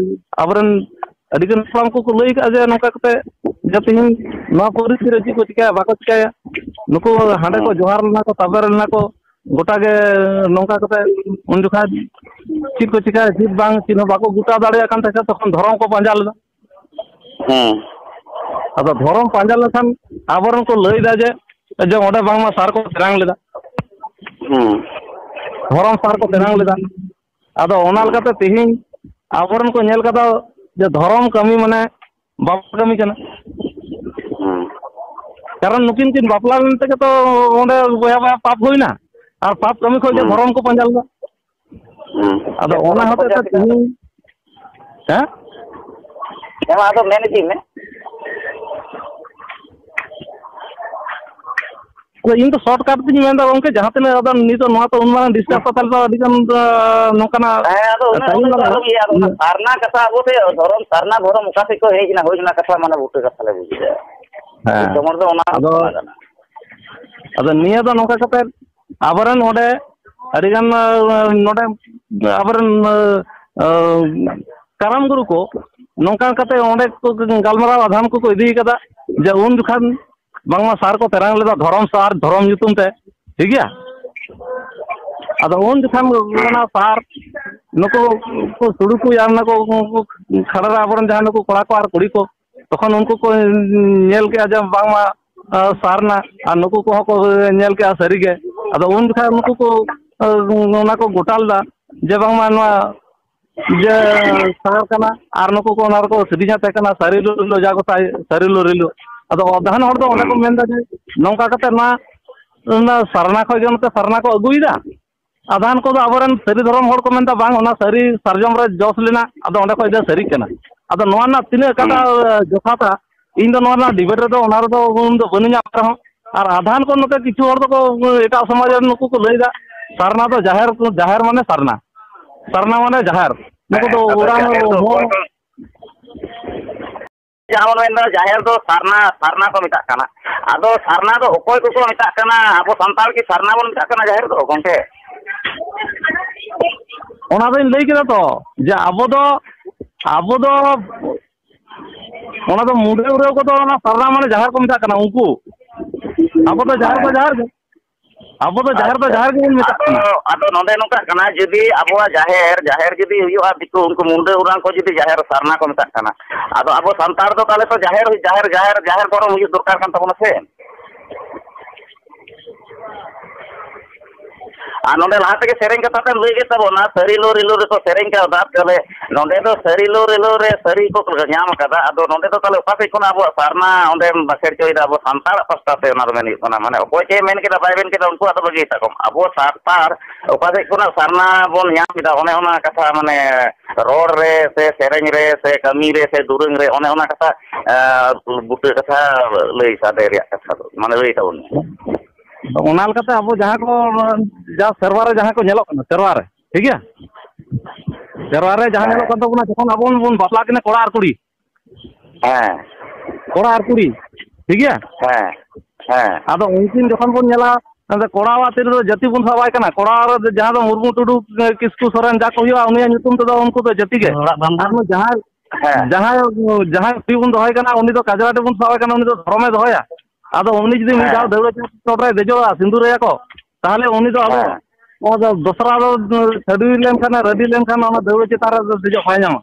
ᱟᱵᱚᱨᱮᱱ ᱟᱹᱰᱤᱜᱟᱱ ᱦᱟᱯᱲᱟᱢ ᱠᱚᱠᱚ ᱞᱟᱹᱭ ᱠᱟᱜᱼᱟ ᱡᱮ ᱱᱚᱝᱠᱟ ᱠᱟᱛᱮ ᱡᱮ ᱛᱮᱦᱮᱧ ᱱᱚᱣᱟ ᱯᱚᱨᱤᱥᱛᱷᱤᱛᱤ ᱨᱮ ᱪᱮᱫ ᱠᱚ ᱪᱤᱠᱟᱹᱭᱟ, ᱵᱟᱠᱚ ᱪᱤᱠᱟᱹᱭᱟ᱾ ᱱᱩᱠᱩ ᱦᱟᱸᱰᱮ ᱠᱚ ᱦᱮᱸ᱾ ᱡᱚᱦᱟᱨ ᱞᱮᱱᱟ ᱠᱚ, ᱛᱟᱵᱮᱨ ᱞᱮᱱᱟ ᱠᱚ, ᱜᱚᱴᱟ ᱜᱮ ᱱᱚᱝᱠᱟ ᱠᱟᱛᱮ ᱩᱱ ᱡᱚᱠᱷᱟᱡ ᱪᱮᱫ ᱠᱚ ᱪᱤᱠᱟᱹᱭᱟ, ᱪᱮᱫ ᱵᱟᱝ, ᱪᱮᱫ ᱦᱚᱸ ᱵᱟᱠᱚ ᱜᱚᱴᱟ ᱫᱟᱲᱮᱭᱟᱜ ᱠᱟᱱ ᱛᱟᱦᱮᱸᱫ, ᱛᱚᱠᱷᱚᱱ ᱫᱷᱚᱨᱚᱢ ᱠᱚ ᱯᱟᱸᱡᱟ ᱞᱮᱫᱟ᱾ ᱦᱮᱸ᱾ ᱟᱫᱚ ᱫᱷᱚᱨᱚᱢ ᱯᱟᱸᱡᱟ ᱞᱮᱠᱷᱟᱱ ᱟᱵᱚᱨᱮᱱ ᱠᱚ ᱞᱟᱹᱭ ᱮᱫᱟ ᱡᱮ, ᱡᱮ ᱚᱸᱰᱮ ᱵᱟᱝᱢᱟ ᱥᱟᱨ ᱠᱚ ᱛᱮᱨᱟᱝ ᱞᱮᱫᱟ, ᱦᱮᱸ᱾ ᱫᱷᱚᱨᱚᱢ ᱥᱟᱨ ᱠᱚ ᱛᱮᱨᱟᱝ ᱞᱮᱫᱟ᱾ ᱟᱫᱚ ᱚᱱᱟ ᱦᱮᱸ᱾ ᱞᱮᱠᱟᱛᱮ ᱛᱮᱦᱮᱧ ᱟᱵᱚᱨᱮᱱ ᱠᱚ ᱧᱮᱞ ᱠᱟᱫᱟ ᱡᱮ ᱫᱷᱚᱨᱚᱢ ᱠᱟᱹᱢᱤ ᱢᱟᱱᱮ ᱵᱟᱯ ᱠᱟᱹᱢᱤ ᱠᱟᱱᱟ᱾ ᱦᱮᱸ᱾ ᱠᱟᱨᱚᱱ ᱱᱩᱠᱤᱱ ᱠᱤᱱ ᱵᱟᱯᱞᱟ ᱞᱮᱱ ᱛᱮᱜᱮ ᱛᱚ ᱚᱸᱰᱮ ᱵᱚᱭᱦᱟ ᱵᱚᱭᱦᱟ ᱯᱟᱯ ᱦᱩᱭᱱᱟ, ᱟᱨ ᱯᱟᱯ ᱠᱟᱹᱢᱤ ᱠᱷᱚᱱ ᱜᱮ ᱦᱮᱸ᱾ ᱫᱷᱚᱨᱚᱢ ᱠᱚ ᱯᱟᱸᱡᱟ ᱞᱮᱫᱟ᱾ ᱦᱮᱸ᱾ ᱟᱫᱚ ᱪᱮᱫ ᱚᱱᱟ ᱫᱷᱚᱨᱚᱢ ᱠᱚ ᱦᱚᱛᱮᱡ ᱛᱮ ᱡᱟᱹᱥᱛᱤ ᱠᱟᱱᱟ? ᱛᱮᱦᱮᱧ, ᱦᱮᱸ? ᱦᱮᱸ, ᱢᱟ ᱟᱫᱚ ᱢᱮᱱ ᱤᱫᱤ ᱢᱮ᱾ ᱟᱫᱚ ᱤᱧ ᱫᱚ shortcut ᱛᱤᱧ ᱢᱮᱱᱫᱟ ᱜᱚᱢᱠᱮ, ᱡᱟᱦᱟᱸ ᱛᱤᱱᱟᱹᱜ ᱟᱫᱚ ᱱᱤᱛᱚᱜ ᱱᱚᱣᱟ ᱛᱚ ᱩᱱ ᱢᱟᱨᱟᱝ discuss ᱠᱟᱛᱮ ᱫᱚ ᱟᱹᱰᱤ ᱜᱟᱱ, ᱟᱸ, ᱱᱚᱝᱠᱟᱱᱟᱜ ᱦᱮᱸ, ᱟᱫᱚ ᱩᱱᱟᱹᱜ, ᱴᱟᱭᱤᱢ ᱩᱱᱟᱹᱜ ᱫᱚ ᱞᱟᱜᱟᱜᱼᱟ᱾ ᱟᱞᱚᱢ ᱤᱭᱟᱹᱭᱟ, ᱟᱫᱚ ᱚᱱᱟ ᱦᱩᱸ᱾ ᱥᱟᱨᱱᱟ ᱠᱟᱛᱷᱟ ᱟᱵᱚ ᱛᱮ ᱫᱷᱚᱨᱚᱢ, ᱥᱟᱨᱱᱟ ᱫᱷᱚᱨᱚᱢ ᱚᱠᱟ ᱥᱮᱫ ᱠᱷᱚᱱ ᱦᱮᱡ ᱮᱱᱟ, ᱦᱩᱭ ᱚᱱᱟ ᱠᱟᱛᱷᱟ ᱢᱟᱱᱮ ᱵᱩᱴᱟᱹ ᱠᱟᱛᱷᱟ ᱞᱮ ᱵᱩᱡᱷᱟᱹᱣᱟ᱾ ᱦᱮᱸ᱾ ᱫᱤᱥᱚᱢ ᱦᱚᱲ ᱫᱚ ᱚᱱᱟ ᱟᱫᱚ, ᱚᱱᱟ ᱠᱟᱱᱟ᱾ ᱟᱫᱚ ᱱᱤᱭᱟᱹ ᱫᱚ ᱱᱚᱝᱠᱟ ᱠᱟᱛᱮ ᱟᱵᱚᱨᱮᱱ ᱱᱚᱰᱮ ᱟᱹᱰᱤᱜᱟᱱ, ᱟᱸ, ᱱᱚᱰᱮ ᱟᱵᱚᱨᱮᱱ, ᱟᱸ, ᱟᱸ, ᱠᱟᱨᱟᱢ ᱜᱩᱨᱩ ᱠᱚ ᱱᱚᱝᱠᱟ ᱠᱟᱛᱮ ᱚᱸᱰᱮ ᱠᱚ ᱜᱟᱞᱢᱟᱨᱟᱣ ᱟᱫᱷᱟᱱ ᱠᱚᱠᱚ ᱤᱫᱤ ᱠᱟᱫᱟ ᱡᱮ ᱩᱱ ᱡᱚᱠᱷᱟᱱ ᱵᱟᱝᱢᱟ ᱥᱟᱨ ᱠᱚ ᱛᱮᱨᱟᱝ ᱞᱮᱫᱟ ᱫᱷᱚᱨᱚᱢ ᱥᱟᱨ, ᱫᱷᱚᱨᱚᱢ ᱧᱩᱛᱩᱢ ᱛᱮ, ᱴᱷᱤᱠ ᱜᱮᱭᱟ? ᱟᱫᱚ ᱩᱱ ᱡᱚᱠᱷᱟᱱ ᱚᱱᱟ ᱥᱟᱨ ᱱᱩᱠᱩ ᱠᱚ ᱥᱩᱲᱩ ᱠᱚ ᱧᱟᱢ ᱱᱟᱠᱚ, ᱩᱱᱠᱩ ᱠᱷᱟᱲᱟᱨᱟ ᱟᱵᱚᱨᱮᱱ ᱡᱟᱦᱟᱸ ᱱᱩᱠᱩ ᱠᱚᱲᱟ ᱠᱚ ᱟᱨ ᱠᱩᱲᱤ ᱠᱚ, ᱛᱚᱠᱷᱚᱱ ᱩᱱᱠᱩ ᱠᱚ ᱧᱮᱞ ᱠᱮᱜᱼᱟ ᱡᱮ ᱵᱟᱝᱢᱟ, ᱟᱸ, ᱥᱟᱨᱱᱟ, ᱟᱨ ᱱᱩᱠᱩ ᱠᱚᱦᱚᱸ ᱠᱚ ᱧᱮᱞ ᱠᱮᱜᱼᱟ ᱥᱟᱹᱨᱤᱜᱮ᱾ ᱟᱫᱚ ᱩᱱ ᱡᱚᱠᱷᱟᱱ ᱱᱩᱠᱩ ᱠᱚ, ᱟᱸ, ᱚᱱᱟ ᱠᱚ ᱜᱚᱴᱟ ᱞᱮᱫᱟ ᱡᱮ ᱵᱟᱝᱢᱟ ᱱᱚᱣᱟ ᱡᱮ ᱥᱟᱨ ᱠᱟᱱᱟ, ᱟᱨ ᱱᱩᱠᱩ ᱠᱚ ᱚᱱᱟ ᱨᱮᱠᱚ ᱥᱤᱨᱤᱧ ᱟᱛᱮ ᱠᱟᱱᱟ, ᱥᱟᱹᱨᱤ ᱞᱚ ᱨᱤᱞᱚ ᱡᱟ ᱜᱚᱴᱟᱭ, ᱥᱟᱹᱨᱤ ᱞᱚ ᱨᱤᱞᱚ᱾ ᱟᱫᱚ ᱚᱫᱷᱟᱱ ᱦᱚᱲ ᱫᱚ ᱚᱸᱰᱮ ᱠᱚ ᱦᱩᱸ᱾ ᱢᱮᱱᱫᱟ ᱡᱮ ᱱᱚᱝᱠᱟ ᱠᱟᱛᱮ ᱱᱚᱣᱟ, ᱚᱱᱟ ᱥᱟᱨᱱᱟ ᱠᱷᱚᱡ ᱜᱮ ᱱᱚᱛᱮ ᱥᱟᱨᱱᱟ ᱠᱚ ᱟᱹᱜᱩᱭᱮᱫᱟ᱾ ᱟᱫᱷᱟᱱ ᱠᱚᱫᱚ ᱟᱵᱚᱨᱮᱱ ᱥᱟᱹᱨᱤ ᱫᱷᱚᱨᱚᱢ ᱦᱚᱲ ᱠᱚ ᱢᱮᱱᱫᱟ, "ᱵᱟᱝ, ᱚᱱᱟ ᱥᱟᱹᱨᱤ ᱥᱟᱨᱡᱚᱢ ᱨᱮ ᱡᱚᱥ ᱞᱮᱱᱟ, ᱟᱫᱚ ᱚᱸᱰᱮ ᱠᱷᱚᱡ ᱫᱚ ᱥᱟᱹᱨᱤ ᱠᱟᱱᱟ᱾" ᱟᱫᱚ ᱱᱚᱣᱟ ᱨᱮᱱᱟᱜ ᱛᱤᱱᱟᱹᱜ ᱠᱟᱛᱷᱟ, ᱦᱩᱸ᱾ ᱮ, ᱡᱚᱛᱷᱟᱛᱟ, ᱤᱧ ᱫᱚ ᱱᱚᱣᱟ ᱨᱮᱱᱟᱜ ᱰᱤᱵᱮᱴ ᱨᱮᱫᱚ, ᱚᱱᱟ ᱨᱮᱫᱚ ᱩᱱ ᱫᱚ ᱵᱟᱹᱱᱩᱧᱟ ᱨᱮᱦᱚᱸ᱾ ᱟᱨ ᱟᱫᱷᱟᱱ ᱠᱚ ᱱᱚᱛᱮ ᱠᱤᱪᱷᱩ ᱦᱚᱲ ᱫᱚᱠᱚ, ᱮᱴᱟᱜ ᱥᱚᱢᱟᱡᱽ ᱨᱮᱱ ᱱᱩᱠᱩ ᱠᱚ ᱞᱟᱹᱭᱫᱟ, "ᱥᱟᱨᱱᱟ ᱫᱚ ᱡᱟᱦᱮᱨ, ᱡᱟᱦᱮᱨ ᱢᱟᱱᱮ ᱥᱟᱨᱱᱟ, ᱥᱟᱨᱱᱟ ᱢᱟᱱᱮ ᱡᱟᱦᱮᱨ᱾" ᱱᱩᱠᱩ ᱫᱚ ᱦᱮᱸ, ᱟᱫᱚ ᱚᱲᱟᱜ ᱡᱟᱦᱮᱨ ᱫᱚ ᱦᱚᱲ ᱚᱠᱚᱭ ᱠᱚ ᱡᱟᱦᱟᱸ ᱵᱚᱱ ᱢᱮᱱᱫᱟ ᱡᱟᱦᱮᱨ ᱫᱚ ᱥᱟᱨᱱᱟ, ᱥᱟᱨᱱᱟ ᱠᱚ ᱢᱮᱛᱟᱜ ᱠᱟᱱᱟ᱾ ᱟᱫᱚ ᱥᱟᱨᱱᱟ ᱫᱚ ᱚᱠᱚᱭ ᱠᱚᱠᱚ ᱢᱮᱛᱟᱜ ᱠᱟᱱᱟ? ᱟᱵᱚ ᱥᱟᱱᱛᱟᱲ ᱠᱤ ᱥᱟᱨᱱᱟ ᱵᱚᱱ ᱢᱮᱛᱟᱜ ᱠᱟᱱᱟ ᱡᱟᱦᱮᱨ ᱫᱚ, ᱜᱚᱢᱠᱮ? ᱚᱱᱟ ᱫᱚᱧ ᱞᱟᱹᱭ ᱠᱮᱫᱟ ᱛᱚ, ᱡᱮ ᱟᱵᱚ ᱫᱚ, ᱟᱵᱚ ᱫᱚ, ᱚᱱᱟ ᱫᱚ ᱢᱩᱰᱟᱹ ᱩᱨᱟᱹᱣ ᱠᱚᱫᱚ ᱚᱱᱟ ᱥᱟᱨᱱᱟ ᱢᱟᱱᱮ ᱡᱟᱦᱮᱨ ᱠᱚ ᱢᱮᱛᱟᱜ ᱠᱟᱱᱟ ᱩᱱᱠᱩ᱾ ᱟᱵᱚ ᱫᱚ ᱡᱟᱦᱮᱨ ᱫᱚ ᱡᱟᱦᱮᱨ ᱜᱮ᱾ ᱟᱵᱚ ᱫᱚ ᱡᱟᱦᱮᱨ ᱫᱚ ᱟᱪᱪᱷᱟ᱾ ᱡᱟᱦᱮᱨ ᱜᱮᱵᱚᱱ ᱢᱮᱛᱟᱜ ᱟᱫᱚ, ᱠᱟᱱᱟ᱾ ᱟᱫᱚ ᱱᱚᱰᱮ ᱱᱚᱝᱠᱟᱜ ᱠᱟᱱᱟ, ᱡᱩᱫᱤ ᱟᱵᱚᱣᱟᱜ ᱡᱟᱦᱮᱨ, ᱡᱟᱦᱮᱨ ᱡᱩᱫᱤ ᱦᱩᱭᱩᱜᱼᱟ, ᱫᱤᱠᱩ ᱩᱱᱠᱩ ᱢᱩᱱᱰᱟᱹ ᱚᱨᱟᱝ ᱠᱚ ᱡᱩᱫᱤ ᱡᱟᱦᱮᱨ ᱥᱟᱨᱱᱟ ᱠᱚ ᱢᱮᱛᱟᱜ ᱠᱟᱱᱟ, ᱟᱫᱚ ᱟᱵᱚ ᱥᱟᱱᱛᱟᱲ ᱫᱚ ᱛᱟᱦᱚᱞᱮ ᱛᱚ ᱡᱟᱦᱮᱨ, ᱡᱟᱦᱮᱨ, ᱡᱟᱦᱮᱨ, ᱡᱟᱦᱮᱨ ᱫᱷᱚᱨᱚᱢ ᱦᱩᱭᱩᱜ ᱫᱚᱨᱠᱟᱨ ᱠᱟᱱ ᱛᱟᱵᱚᱱᱟ ᱥᱮ? ᱟᱨ ᱱᱚᱰᱮ ᱞᱟᱦᱟ ᱛᱮᱜᱮ ᱥᱮᱨᱮᱧ ᱠᱟᱛᱷᱟ ᱛᱮᱢ ᱞᱟᱹᱭ ᱠᱮᱫ ᱛᱟᱵᱚᱱᱟ, "ᱥᱟᱹᱨᱤ ᱞᱳ ᱨᱤᱞᱳ ᱨᱮᱠᱚ ᱥᱮᱨᱮᱧ ᱠᱟᱣᱫᱟ", ᱛᱟᱦᱚᱞᱮ ᱱᱚᱰᱮ ᱫᱚ ᱥᱟᱹᱨᱤ ᱞᱳ ᱨᱤᱞᱳ ᱨᱮ ᱥᱟᱹᱨᱤ ᱠᱚ ᱧᱟᱢ ᱟᱠᱟᱫᱟ᱾ ᱟᱫᱚ ᱱᱚᱰᱮ ᱫᱚ ᱛᱟᱦᱚᱞᱮ ᱚᱠᱟ ᱥᱮᱫ ᱠᱷᱚᱱᱟᱜ ᱟᱵᱚᱣᱟᱜ ᱥᱟᱨᱱᱟ ᱚᱸᱰᱮᱢ ᱵᱟᱠᱷᱮᱲ ᱦᱚᱪᱚᱭᱮᱫᱟ? ᱟᱵᱚ ᱥᱟᱱᱛᱟᱲᱟᱜ ᱯᱟᱥᱴᱟ ᱛᱮ ᱚᱱᱟ ᱫᱚ ᱢᱮᱱ ᱦᱩᱭᱩᱜ ᱠᱟᱱᱟ᱾ ᱢᱟᱱᱮ ᱚᱠᱚᱭ ᱪᱮᱫ ᱮ ᱢᱮᱱ ᱠᱮᱫᱟ ᱵᱟᱭ ᱢᱮᱱ ᱠᱮᱫᱟ, ᱩᱱᱠᱩᱣᱟᱜ ᱫᱚ ᱵᱟᱹᱜᱤ ᱛᱟᱠᱚᱢ᱾ ᱟᱵᱚ ᱥᱟᱱᱛᱟᱲ ᱚᱠᱟ ᱥᱮᱫ ᱠᱷᱚᱱᱟᱜ ᱥᱟᱨᱱᱟ ᱵᱚᱱ ᱧᱟᱢ ᱮᱫᱟ, ᱚᱱᱮ ᱚᱱᱟ ᱠᱟᱛᱷᱟ, ᱢᱟᱱᱮ ᱨᱚᱲ ᱨᱮ ᱥᱮ ᱥᱮᱨᱮᱧ ᱨᱮ ᱥᱮ ᱠᱟᱹᱢᱤ ᱨᱮ ᱥᱮ ᱫᱩᱨᱟᱹᱝ ᱨᱮ, ᱚᱱᱮ ᱚᱱᱟ ᱠᱟᱛᱷᱟ, ᱮ, ᱵᱩᱴᱟᱹ ᱠᱟᱛᱷᱟ ᱞᱟᱹᱭ ᱥᱟᱰᱮ ᱨᱮᱭᱟᱜ ᱠᱟᱛᱷᱟ ᱫᱚ, ᱢᱟᱱᱮ ᱞᱟᱹᱭ ᱛᱟᱵᱚᱱ ᱢᱮ᱾ ᱚᱱᱟ ᱞᱮᱠᱟᱛᱮ ᱟᱵᱚ ᱡᱟᱦᱟᱸ ᱠᱚ, ᱡᱟ ᱥᱮᱨᱣᱟ ᱨᱮ ᱡᱟᱦᱟᱸ ᱠᱚ ᱧᱮᱞᱚᱜ ᱠᱟᱱᱟ, ᱥᱮᱨᱣᱟ ᱨᱮ, ᱴᱷᱤᱠ ᱜᱮᱭᱟ? ᱥᱮᱨᱣᱟ ᱨᱮ ᱡᱟᱦᱟᱸ ᱧᱮᱞᱚᱜ ᱦᱮᱸ᱾ ᱠᱟᱱ ᱛᱟᱵᱚᱱᱟ, ᱡᱚᱠᱷᱚᱱ ᱟᱵᱚ ᱵᱚᱱ ᱵᱟᱯᱞᱟᱜ ᱠᱟᱱᱟ ᱠᱚᱲᱟ ᱟᱨ ᱠᱩᱲᱤ, ᱦᱮᱸ᱾ ᱠᱚᱲᱟ ᱟᱨ ᱠᱩᱲᱤ, ᱴᱷᱤᱠ ᱜᱮᱭᱟ? ᱦᱮᱸ, ᱦᱮᱸ᱾ ᱟᱫᱚ ᱩᱱᱠᱤᱱ ᱡᱚᱠᱷᱚᱱ ᱵᱚᱱ ᱧᱮᱞᱟ, ᱟᱫᱚ ᱠᱚᱲᱟᱣᱟᱜ ᱛᱤ ᱨᱮᱫᱚ ᱡᱟᱹᱛᱤ ᱵᱚᱱ ᱥᱟᱵ ᱟᱭ ᱠᱟᱱᱟ, ᱠᱚᱲᱟ ᱨᱮ ᱡᱟᱦᱟᱸ ᱫᱚ ᱢᱩᱨᱢᱩ, ᱴᱩᱰᱩ, ᱠᱤᱥᱠᱩ, ᱥᱚᱨᱮᱱ ᱡᱟ ᱠᱚ ᱦᱩᱭᱩᱜᱼᱟ, ᱩᱱᱤᱭᱟᱜ ᱧᱩᱛᱩᱢ ᱛᱮᱫᱚ ᱩᱱᱠᱩ ᱫᱚ ᱡᱟᱹᱛᱤ ᱜᱮ᱾ ᱚᱲᱟᱜ ᱵᱟᱝ ᱟᱨ ᱵᱟᱝ᱾ ᱱᱩᱭ ᱡᱟᱦᱟᱸᱭ, ᱦᱮᱸ᱾ ᱡᱟᱦᱟᱸᱭ, ᱡᱟᱦᱟᱸᱭ ᱠᱩᱲᱤ ᱵᱚᱱ ᱫᱚᱦᱚᱭ ᱠᱟᱱᱟ, ᱩᱱᱤ ᱫᱚ ᱠᱟᱡᱽᱨᱟ ᱨᱮᱵᱚᱱ ᱥᱟᱵ ᱟᱭ ᱠᱟᱱᱟ, ᱩᱱᱤ ᱫᱚ ᱫᱷᱚᱨᱚᱢᱮ ᱫᱚᱦᱚᱭᱟ᱾ ᱟᱫᱚ ᱩᱱᱤ ᱡᱩᱫᱤ ᱢᱤᱫ ᱫᱷᱟᱣ ᱦᱮᱸ᱾ ᱫᱟᱹᱣᱲᱟᱹ ᱪᱚᱴ ᱨᱮ ᱫᱮᱡᱚᱜᱼᱟ, ᱥᱤᱸᱫᱩᱨ ᱟᱭᱟ ᱠᱚ, ᱛᱟᱦᱚᱞᱮ ᱩᱱᱤ ᱫᱚ ᱟᱵᱚ ᱦᱮᱸ᱾ ᱱᱚᱣᱟ ᱫᱚ ᱫᱚᱥᱨᱟ ᱫᱚ ᱪᱷᱟᱹᱰᱣᱤ ᱞᱮᱱᱠᱷᱟᱱ, ᱨᱟᱹᱰᱤ ᱞᱮᱱᱠᱷᱟᱱ ᱚᱱᱟ ᱫᱟᱹᱣᱲᱟᱹ ᱪᱮᱛᱟᱱ ᱨᱮ ᱫᱮᱡᱚᱜ ᱵᱟᱭ ᱧᱟᱢᱟ᱾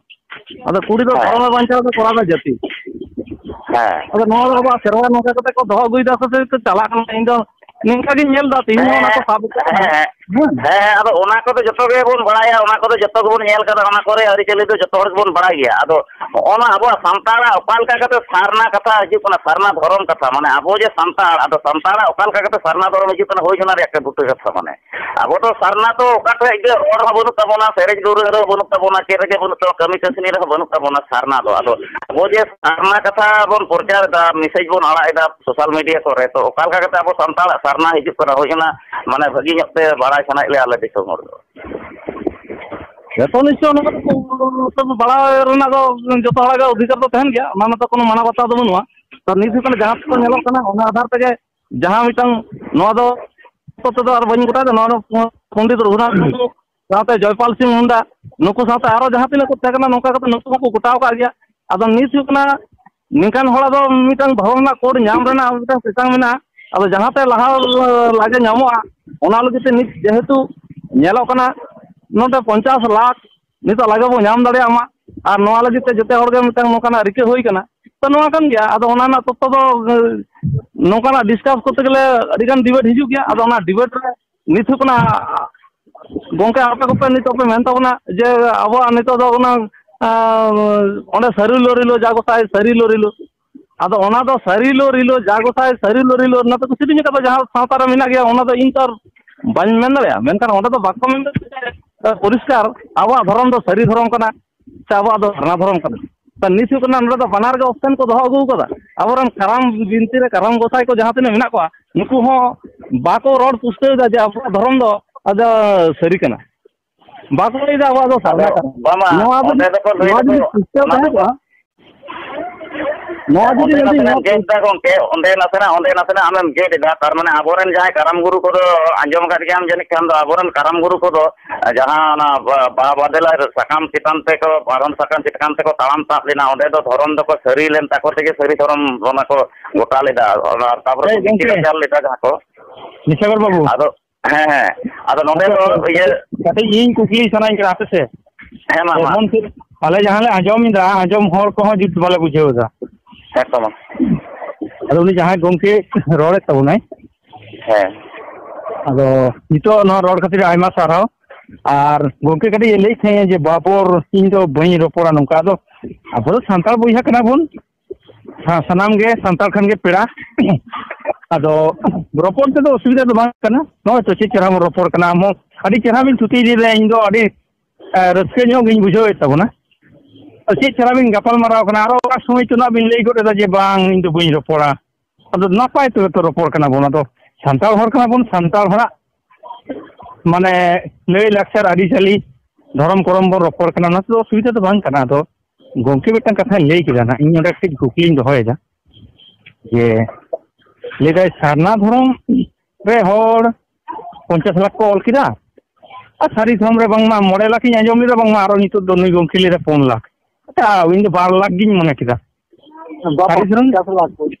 ᱟᱫᱚ ᱠᱩᱲᱤ ᱫᱚ ᱦᱮᱸ᱾ ᱫᱷᱚᱨᱚᱢᱮ ᱵᱟᱧᱪᱟᱣ ᱫᱚ ᱠᱚᱲᱟ ᱫᱚ ᱡᱟᱹᱛᱤ᱾ ᱦᱮᱸ᱾ ᱟᱫᱚ ᱱᱚᱣᱟ ᱫᱚ ᱟᱵᱚᱣᱟᱜ ᱥᱮᱨᱣᱟ ᱱᱚᱝᱠᱟ ᱠᱟᱛᱮ ᱠᱚ ᱫᱚᱦᱚ ᱟᱹᱜᱩᱭᱮᱫᱟ ᱥᱮ ᱪᱮᱫ ᱠᱚ ᱪᱟᱞᱟᱜ ᱠᱟᱱᱟ, ᱤᱧ ᱫᱚ ᱱᱤᱝᱠᱟ ᱜᱤᱧ ᱧᱮᱞ ᱮᱫᱟ, ᱛᱮᱦᱮᱧ ᱦᱚᱸ ᱚᱱᱟ ᱠᱚ ᱦᱮᱸ, ᱥᱟᱵ ᱟᱠᱟᱫᱟ᱾ ᱦᱮᱸ, ᱦᱮᱸ᱾ ᱦᱮᱸ᱾ ᱦᱮᱸ, ᱟᱫᱚ ᱚᱱᱟ ᱠᱚᱫᱚ ᱡᱚᱛᱚ ᱜᱮᱵᱚᱱ ᱵᱟᱲᱟᱭᱟ, ᱚᱱᱟ ᱠᱚᱫᱚ ᱡᱚᱛᱚ ᱜᱮᱵᱚᱱ ᱧᱮᱞ ᱠᱟᱫᱟ, ᱚᱱᱟ ᱠᱚᱨᱮ ᱟᱹᱨᱤᱪᱟᱹᱞᱤ ᱫᱚ ᱡᱚᱛᱚ ᱦᱚᱲ ᱜᱮᱵᱚᱱ ᱵᱟᱲᱟᱭ ᱜᱮᱭᱟ᱾ ᱟᱫᱚ ᱱᱚᱜᱼᱚ ᱱᱟ ᱟᱵᱚᱣᱟᱜ ᱥᱟᱱᱛᱟᱲᱟᱜ ᱚᱠᱟ ᱞᱮᱠᱟ ᱠᱟᱛᱮ ᱥᱟᱨᱱᱟ ᱠᱟᱛᱷᱟ ᱦᱤᱡᱩᱜ ᱠᱟᱱᱟ, ᱥᱟᱨᱱᱟ ᱫᱷᱚᱨᱚᱢ ᱠᱟᱛᱷᱟ, ᱢᱟᱱᱮ ᱟᱵᱚ ᱡᱮ ᱥᱟᱱᱛᱟᱲ, ᱟᱫᱚ ᱥᱟᱱᱛᱟᱲᱟᱜ ᱚᱠᱟ ᱞᱮᱠᱟ ᱠᱟᱛᱮ ᱥᱟᱨᱱᱟ ᱫᱷᱚᱨᱚᱢ ᱦᱤᱡᱩᱜ ᱠᱟᱱᱟ, ᱦᱳᱭ ᱚᱱᱟ ᱨᱮᱭᱟᱜ ᱵᱩᱴᱟᱹ ᱠᱟᱛᱷᱟ᱾ ᱢᱟᱱᱮ ᱟᱵᱚ ᱫᱚ ᱥᱟᱨᱱᱟ ᱫᱚ ᱚᱠᱟ ᱴᱷᱮᱡ ᱜᱮ ᱨᱚᱲ ᱦᱚᱸ ᱵᱟᱹᱱᱩᱜ ᱛᱟᱵᱚᱱᱟ, ᱥᱮᱨᱮᱧ ᱫᱩᱨᱟᱹᱝ ᱨᱮᱦᱚᱸ ᱵᱟᱹᱱᱩᱜ ᱛᱟᱵᱚᱱᱟ, ᱪᱮᱫ ᱨᱮᱜᱮ ᱵᱟᱹᱱᱩᱜ ᱛᱟᱵᱚᱱᱟ, ᱠᱟᱹᱢᱤ ᱠᱟᱹᱥᱱᱤ ᱨᱮᱦᱚᱸ ᱵᱟᱹᱱᱩᱜ ᱛᱟᱵᱚᱱᱟ ᱥᱟᱨᱱᱟ ᱫᱚ᱾ ᱟᱫᱚ ᱟᱵᱚ ᱡᱮ ᱥᱟᱨᱱᱟ ᱠᱟᱛᱷᱟ ᱵᱚᱱ ᱯᱨᱚᱪᱟᱨ ᱮᱫᱟ, ᱢᱮᱥᱮᱡᱽ ᱵᱚᱱ ᱟᱲᱟᱜ ᱮᱫᱟ ᱥᱳᱥᱟᱞ ᱢᱤᱰᱤᱭᱟ ᱠᱚᱨᱮ, ᱛᱚ ᱚᱠᱟ ᱞᱮᱠᱟ ᱠᱟᱛᱮ ᱟᱵᱚ ᱥᱟᱱᱛᱟᱲᱟᱜ ᱥᱟᱨᱱᱟ ᱦᱤᱡᱩᱜ ᱠᱟᱱᱟ, ᱦᱳᱭ ᱚᱱᱟ ᱢᱟᱱᱮ ᱵᱷᱟᱹᱜᱤ ᱧᱚᱜ ᱛᱮ ᱵᱟᱲᱟᱭ ᱥᱟᱱᱟᱭᱮᱫ ᱞᱮᱭᱟ ᱟᱞᱮ ᱫᱤᱥᱚᱢ ᱦᱚᱲ ᱫᱚ᱾ ᱡᱚᱛᱚ ᱱᱤᱥᱪᱚᱭ ᱚᱱᱟ ᱠᱚᱫᱚ ᱵᱟᱲᱟᱭ ᱨᱮᱱᱟᱜ ᱫᱚ ᱡᱚᱛᱚ ᱦᱚᱲᱟᱜ ᱜᱮ ᱚᱫᱷᱤᱠᱟᱨ ᱫᱚ ᱛᱟᱦᱮᱱ ᱜᱮᱭᱟ, ᱚᱱᱟ ᱢᱟᱛᱚ ᱠᱳᱱᱳ ᱢᱟᱱᱟ ᱵᱟᱛᱟᱣ ᱫᱚ ᱵᱟᱹᱱᱩᱜᱼᱟ᱾ ᱛᱚ ᱱᱤᱛ ᱦᱩᱭᱩᱜ ᱠᱟᱱᱟ ᱡᱟᱦᱟᱸ ᱠᱚ ᱧᱮᱞᱚᱜ ᱠᱟᱱᱟ, ᱚᱱᱟ ᱟᱫᱷᱟᱨ ᱛᱮᱜᱮ ᱡᱟᱦᱟᱸ ᱢᱤᱫᱴᱟᱝ, ᱱᱚᱣᱟ ᱫᱚ ᱛᱮᱫᱚ ᱟᱨ ᱵᱟᱹᱧ ᱜᱚᱴᱟᱭᱮᱫᱟ, ᱱᱚᱣᱟ ᱫᱚ ᱯᱚᱱᱰᱤᱛ ᱨᱚᱜᱷᱩᱱᱟᱛᱷ ᱢᱩᱨᱢᱩ ᱥᱟᱶᱛᱮ ᱡᱚᱭᱯᱟᱞ ᱥᱤᱝ ᱢᱩᱱᱰᱟ, ᱱᱩᱠᱩ ᱥᱟᱶᱛᱮ ᱟᱨᱚ ᱡᱟᱦᱟᱸ ᱛᱤᱱᱟᱹᱜ ᱠᱚ ᱛᱟᱦᱮᱸ ᱠᱟᱱᱟ, ᱱᱚᱝᱠᱟ ᱠᱟᱛᱮ ᱱᱩᱠᱩ ᱦᱚᱸᱠᱚ ᱜᱚᱴᱟᱣ ᱟᱠᱟᱫ ᱜᱮᱭᱟ᱾ ᱟᱫᱚ ᱱᱤᱛ ᱦᱩᱭᱩᱜ ᱠᱟᱱᱟ, ᱱᱤᱝᱠᱟᱱ ᱦᱚᱲᱟᱜ ᱫᱚ ᱢᱤᱫᱴᱟᱝ ᱫᱷᱚᱨᱚᱢ ᱨᱮᱱᱟᱜ ᱠᱳᱰ ᱧᱟᱢ ᱨᱮᱱᱟᱜ ᱢᱤᱫᱴᱟᱝ ᱪᱮᱛᱟᱱ ᱢᱮᱱᱟᱜᱼᱟ᱾ ᱟᱫᱚ ᱡᱟᱦᱟᱸᱛᱮ ᱞᱟᱦᱟ ᱞᱟᱜᱮ ᱧᱟᱢᱚᱜᱼᱟ, ᱚᱱᱟ ᱞᱟᱹᱜᱤᱫ ᱛᱮ ᱱᱤᱛ ᱡᱮᱦᱮᱛᱩ ᱧᱮᱞᱚᱜ ᱠᱟᱱᱟ, ᱱᱚᱰᱮ ᱯᱚᱧᱪᱟᱥ ᱞᱟᱠᱷ ᱱᱤᱛᱚᱜ ᱞᱟᱜᱮ ᱵᱚ ᱧᱟᱢ ᱫᱟᱲᱮᱭᱟᱜ ᱢᱟ᱾ ᱟᱨ ᱱᱚᱣᱟ ᱞᱟᱹᱜᱤᱫ ᱛᱮ ᱡᱚᱛᱚ ᱦᱚᱲ ᱜᱮ ᱢᱤᱫᱴᱟᱝ ᱱᱚᱝᱠᱟᱱᱟᱜ ᱨᱤᱠᱟᱹ ᱦᱩᱭ ᱠᱟᱱᱟ᱾ ᱛᱚ ᱱᱚᱣᱟ ᱠᱟᱱ ᱜᱮᱭᱟ᱾ ᱟᱫᱚ ᱚᱱᱟ ᱨᱮᱱᱟᱜ ᱛᱚᱛᱛᱷᱚ ᱫᱚ, ᱮ, ᱱᱚᱝᱠᱟᱱᱟᱜ ᱰᱤᱥᱠᱟᱥ ᱠᱚᱨᱛᱮ ᱜᱮᱞᱮ ᱟᱹᱰᱤᱜᱟᱱ ᱰᱤᱵᱮᱴ ᱦᱤᱡᱩᱜ ᱜᱮᱭᱟ᱾ ᱟᱫᱚ ᱚᱱᱟ ᱰᱤᱵᱮᱴ ᱨᱮ ᱱᱤᱛ ᱦᱩᱭᱩᱜ ᱠᱟᱱᱟ, ᱜᱚᱝᱠᱮ, ᱟᱯᱮ ᱠᱚᱯᱮ ᱱᱤᱛᱚᱜ ᱯᱮ ᱢᱮᱱ ᱛᱟᱵᱚᱱᱟ ᱡᱮ ᱟᱵᱚᱣᱟᱜ ᱱᱤᱛᱚᱜ ᱫᱚ ᱚᱱᱟ, ᱟᱸ, ᱚᱸᱰᱮ ᱥᱟᱹᱨᱤ ᱞᱚ ᱨᱤᱞᱟᱹ ᱡᱟ ᱜᱚᱸᱥᱟᱭ ᱥᱟᱹᱨᱤ ᱞᱚ ᱨᱤᱞᱟᱹ᱾ ᱟᱫᱚ ᱚᱱᱟ ᱫᱚ ᱥᱟᱹᱨᱤ ᱞᱚ ᱨᱤᱞᱟᱹ ᱡᱟ ᱜᱚᱸᱥᱟᱭ ᱥᱟᱹᱨᱤ ᱞᱚ ᱨᱤᱞᱟᱹ, ᱚᱱᱟ ᱫᱚ ᱠᱤᱪᱷᱩ ᱫᱤᱱ ᱠᱟᱛᱷᱟ ᱡᱟᱦᱟᱸ ᱥᱟᱶᱛᱟ ᱨᱮ ᱢᱮᱱᱟᱜ ᱜᱮᱭᱟ, ᱚᱱᱟ ᱫᱚ ᱤᱧ ᱛᱚ ᱟᱨ ᱵᱟᱹᱧ ᱢᱮᱱ ᱫᱟᱲᱮᱭᱟᱜᱼᱟ᱾ ᱢᱮᱱᱠᱷᱟᱱ ᱚᱸᱰᱮ ᱫᱚ ᱵᱟᱠᱚ ᱢᱮᱱ ᱫᱟᱲᱮᱭᱟᱜᱼᱟ ᱯᱚᱨᱤᱥᱠᱟᱨ ᱟᱵᱚᱣᱟᱜ ᱫᱷᱚᱨᱚᱢ ᱫᱚ ᱥᱟᱹᱨᱤ ᱫᱷᱚᱨᱚᱢ ᱠᱟᱱᱟ ᱥᱮ ᱟᱵᱚᱣᱟᱜ ᱫᱚ ᱥᱟᱨᱱᱟ ᱫᱷᱚᱨᱚᱢ ᱠᱟᱱᱟ᱾ ᱛᱚ ᱱᱤᱛ ᱦᱩᱭᱩᱜ ᱠᱟᱱᱟ, ᱱᱚᱰᱮ ᱫᱚ ᱵᱟᱱᱟᱨ ᱜᱮ ᱚᱯᱥᱮᱱ ᱠᱚ ᱫᱚᱦᱚ ᱟᱹᱜᱩ ᱠᱟᱫᱟ᱾ ᱟᱵᱚᱨᱮᱱ ᱠᱟᱨᱟᱢ ᱵᱤᱱᱛᱤ ᱨᱮ ᱠᱟᱨᱟᱢ ᱜᱚᱸᱥᱟᱭ ᱠᱚ ᱡᱟᱦᱟᱸ ᱛᱤᱱᱟᱹᱜ ᱢᱮᱱᱟᱜ ᱠᱚᱣᱟ, ᱱᱩᱠᱩ ᱦᱚᱸ ᱵᱟᱠᱚ ᱨᱚᱲ ᱯᱩᱥᱴᱟᱹᱣ ᱮᱫᱟ ᱡᱮ ᱟᱵᱚᱣᱟᱜ ᱫᱷᱚᱨᱚᱢ ᱫᱚ ᱟᱫᱚ ᱥᱟᱹᱨᱤ ᱠᱟᱱᱟ᱾ ᱵᱟᱠᱚ ᱞᱟᱹᱭᱫᱟ ᱟᱵᱚᱣᱟᱜ ᱫᱚ ᱟᱫᱚ ᱥᱟᱨᱱᱟ ᱠᱟᱱᱟ᱾ ᱵᱟᱝ, ᱱᱚᱣᱟ ᱚᱸᱰᱮ ᱡᱩᱫᱤ, ᱫᱚᱠᱚ ᱞᱟᱹᱭ ᱱᱚᱣᱟ ᱫᱟᱠᱚ, ᱡᱩᱫᱤ ᱯᱩᱥᱴᱟᱹᱣ ᱚᱱᱟ ᱛᱟᱦᱮᱸ ᱫᱚᱠᱚ ᱠᱚᱜᱼᱟ, ᱱᱚᱣᱟ ᱡᱩᱫᱤ ᱚᱸᱰᱮ ᱡᱩᱫᱤ ᱱᱟᱥᱮᱱᱟᱜ ᱱᱚᱣᱟ ᱮᱢ ᱜᱮᱫ ᱮᱫᱟ ᱜᱚᱢᱠᱮ, ᱚᱸᱰᱮ ᱱᱟᱥᱮᱱᱟᱜ, ᱚᱸᱰᱮ ᱱᱟᱥᱮᱱᱟᱜ ᱟᱢᱮᱢ ᱜᱮᱫ ᱮᱫᱟ, ᱛᱟᱨ ᱢᱟᱱᱮ ᱟᱵᱚᱨᱮᱱ ᱡᱟᱦᱟᱸᱭ ᱠᱟᱨᱟᱢ ᱜᱩᱨᱩ ᱠᱚᱫᱚ ᱟᱸᱡᱚᱢ ᱟᱠᱟᱫ ᱜᱮᱭᱟᱢ ᱡᱟᱹᱱᱤᱡ ᱠᱷᱟᱱ ᱫᱚ, ᱟᱵᱚᱨᱮᱱ ᱠᱟᱨᱟᱢ ᱜᱩᱨᱩ ᱠᱚᱫᱚ ᱡᱟᱦᱟᱸ ᱚᱱᱟ ᱵᱟ-, ᱵᱟᱦᱟ ᱵᱟᱫᱮᱞᱟ ᱥᱟᱠᱟᱢ ᱪᱮᱛᱟᱱ ᱛᱮᱠᱚ, ᱯᱟᱨᱚᱢ ᱥᱟᱠᱟᱢ ᱪᱮᱛᱟᱱ ᱛᱮᱠᱚ ᱛᱟᱲᱟᱢ ᱛᱟᱵ ᱞᱮᱱᱟ, ᱚᱸᱰᱮ ᱫᱚ ᱫᱷᱚᱨᱚᱢ ᱫᱚᱠᱚ ᱥᱟᱹᱨᱤ ᱞᱮᱱ ᱛᱟᱠᱚ ᱛᱮᱜᱮ ᱥᱟᱹᱨᱤ ᱫᱷᱚᱨᱚᱢ ᱚᱱᱟ ᱠᱚ ᱜᱚᱴᱟ ᱞᱮᱫᱟ, ᱚᱱᱟ ᱛᱟᱯᱚᱨᱮ ᱦᱮᱸ, ᱠᱚ ᱵᱤᱪᱟᱹᱨ ᱜᱚᱢᱠᱮ᱾ ᱟᱪᱟᱨ ᱞᱮᱫᱟ ᱡᱟᱦᱟᱸ ᱠᱚ᱾ ᱱᱤᱥᱟᱜᱚᱨ ᱵᱟᱹᱵᱩ᱾ ᱟᱫᱚ ᱦᱮᱸ, ᱦᱮᱸ᱾ ᱟᱫᱚ ᱱᱚᱰᱮ ᱫᱚ ᱤᱭᱟᱹ ᱠᱟᱹᱴᱤᱡ ᱤᱧ ᱠᱩᱠᱞᱤ ᱥᱟᱱᱟᱧ ᱠᱟᱱᱟ ᱟᱯᱮ ᱥᱮ᱾ ᱦᱮᱸ, ᱢᱟ, ᱢᱟ᱾ ᱮᱢᱚᱱ ᱪᱮᱫ, ᱟᱞᱮ ᱡᱟᱦᱟᱸ ᱞᱮ ᱟᱸᱡᱚᱢ ᱮᱫᱟ, ᱟᱸᱡᱚᱢ ᱦᱚᱲ ᱠᱚᱦᱚᱸ ᱡᱩᱛ ᱵᱟᱞᱮ ᱵᱩᱡᱷᱟᱹᱣ ᱮᱫᱟ᱾ ᱦᱮᱸ ᱛᱚ, ᱢᱟ᱾ ᱟᱫᱚ ᱩᱱᱤ ᱡᱟᱦᱟᱸᱭ ᱜᱚᱢᱠᱮ ᱨᱚᱲᱮᱫ ᱛᱟᱵᱚᱱᱟᱭ, ᱦᱮᱸ᱾ ᱟᱫᱚ ᱱᱤᱛᱚᱜ ᱱᱚᱣᱟ ᱨᱚᱲ ᱠᱷᱟᱹᱛᱤᱨ ᱟᱭᱢᱟ ᱥᱟᱨᱦᱟᱣ᱾ ᱟᱨ ᱜᱚᱢᱠᱮ ᱠᱟᱹᱴᱤᱡ ᱮ ᱞᱟᱹᱭᱮᱫ ᱛᱟᱦᱮᱸᱫ ᱡᱮ ᱵᱟᱵᱚᱨ, ᱤᱧ ᱫᱚ ᱵᱟᱹᱧ ᱨᱚᱯᱚᱲᱟ ᱱᱚᱝᱠᱟ᱾ ᱟᱫᱚ ᱟᱵᱚ ᱫᱚ ᱥᱟᱱᱛᱟᱲ ᱵᱚᱭᱦᱟ ᱠᱟᱱᱟ ᱵᱚᱱ, ᱥᱟ-, ᱥᱟᱱᱟᱢ ᱜᱮ ᱥᱟᱱᱛᱟᱲ ᱠᱷᱟᱱ ᱜᱮ ᱯᱮᱲᱟ᱾ ᱟᱫᱚ ᱨᱚᱯᱚᱲ ᱛᱮᱫᱚ ᱚᱥᱩᱵᱤᱫᱷᱟ ᱫᱚ ᱵᱟᱝ ᱠᱟᱱᱟ᱾ ᱱᱚᱜᱼᱚᱭ ᱛᱚ ᱪᱮᱫ ᱪᱮᱦᱨᱟ ᱵᱚᱱ ᱨᱚᱯᱚᱲ ᱠᱟᱱᱟ, ᱟᱢ ᱦᱚᱸ ᱟᱹᱰᱤ ᱪᱮᱦᱨᱟ ᱵᱤᱱ ᱛᱷᱩᱛᱤ ᱤᱫᱤᱭᱮᱫᱟ, ᱤᱧ ᱫᱚ ᱟᱹᱰᱤ ᱮ, ᱨᱟᱹᱥᱠᱟᱹ ᱧᱚᱜ ᱜᱤᱧ ᱵᱩᱡᱷᱟᱹᱣᱮᱫ ᱛᱟᱵᱚᱱᱟ᱾ ᱪᱮᱫ ᱪᱮᱦᱨᱟ ᱵᱤᱱ ᱜᱟᱯᱟᱞ ᱢᱟᱨᱟᱣ ᱠᱟᱱᱟ, ᱟᱨᱚ ᱚᱠᱟ ᱥᱚᱢᱚᱭ ᱪᱚ ᱱᱟᱜ ᱵᱤᱱ ᱞᱟᱹᱭ ᱜᱚᱫ ᱮᱫᱟ ᱡᱮ ᱵᱟᱝ, ᱤᱧ ᱫᱚ ᱵᱟᱹᱧ ᱨᱚᱯᱚᱲᱟ᱾ ᱟᱫᱚ ᱱᱟᱯᱟᱭ ᱛᱮᱜᱮ ᱛᱚ ᱨᱚᱯᱚᱲ ᱠᱟᱱᱟ ᱵᱚᱱ, ᱟᱫᱚ ᱥᱟᱱᱛᱟᱲ ᱦᱚᱲ ᱠᱟᱱᱟ ᱵᱚᱱ, ᱥᱟᱱᱛᱟᱲ ᱦᱚᱲᱟᱜ ᱢᱟᱱᱮ ᱞᱟᱹᱭ ᱞᱟᱠᱪᱟᱨ ᱟᱹᱨᱤᱪᱟᱹᱞᱤ ᱫᱷᱚᱨᱚᱢ ᱠᱚᱨᱚᱢ ᱵᱚᱱ ᱨᱚᱯᱚᱲ ᱠᱟᱱᱟ, ᱚᱱᱟ ᱛᱮᱫᱚ ᱚᱥᱩᱵᱤᱫᱷᱟ ᱫᱚ ᱵᱟᱝ ᱠᱟᱱᱟ᱾ ᱟᱫᱚ ᱜᱚᱢᱠᱮ ᱢᱤᱫᱴᱟᱝ ᱠᱟᱛᱷᱟᱭ ᱞᱟᱹᱭ ᱠᱮᱫᱟ ᱱᱟᱜ, ᱤᱧ ᱚᱸᱰᱮ ᱠᱟᱹᱴᱤᱡ ᱠᱩᱠᱞᱤᱧ ᱫᱚᱦᱚᱭᱮᱫᱟ ᱡᱮ, ᱞᱟᱹᱭᱫᱟᱭ ᱥᱟᱨᱱᱟ ᱫᱷᱚᱨᱚᱢ ᱨᱮ ᱦᱚᱲ ᱯᱚᱧᱪᱟᱥ ᱞᱟᱠᱷ ᱠᱚ ᱚᱞ ᱠᱮᱫᱟ, ᱟᱨ ᱥᱟᱹᱨᱤ ᱫᱷᱚᱨᱚᱢ ᱨᱮ ᱵᱟᱝᱢᱟ ᱢᱚᱬᱮ ᱞᱟᱠᱷ ᱤᱧ ᱟᱸᱡᱚᱢ ᱞᱮᱫᱟ, ᱵᱟᱝᱢᱟ ᱟᱨᱚ ᱱᱤᱛᱚᱜ ᱫᱚ ᱱᱩᱭ ᱜᱚᱢᱠᱮ ᱞᱟᱹᱭᱫᱟ ᱯᱩᱱ ᱞᱟᱠᱷ᱾ ᱟᱪᱪᱷᱟ, ᱤᱧ ᱫᱚ ᱵᱟᱨ ᱞᱟᱠᱷ ᱜᱤᱧ ᱢᱚᱱᱮ ᱠᱮᱫᱟ᱾ ᱵᱟᱵᱟ, ᱥᱟᱹᱨᱤ ᱫᱷᱚᱨᱚᱢ? ᱯᱚᱧᱪᱟᱥ ᱞᱟᱠᱷ,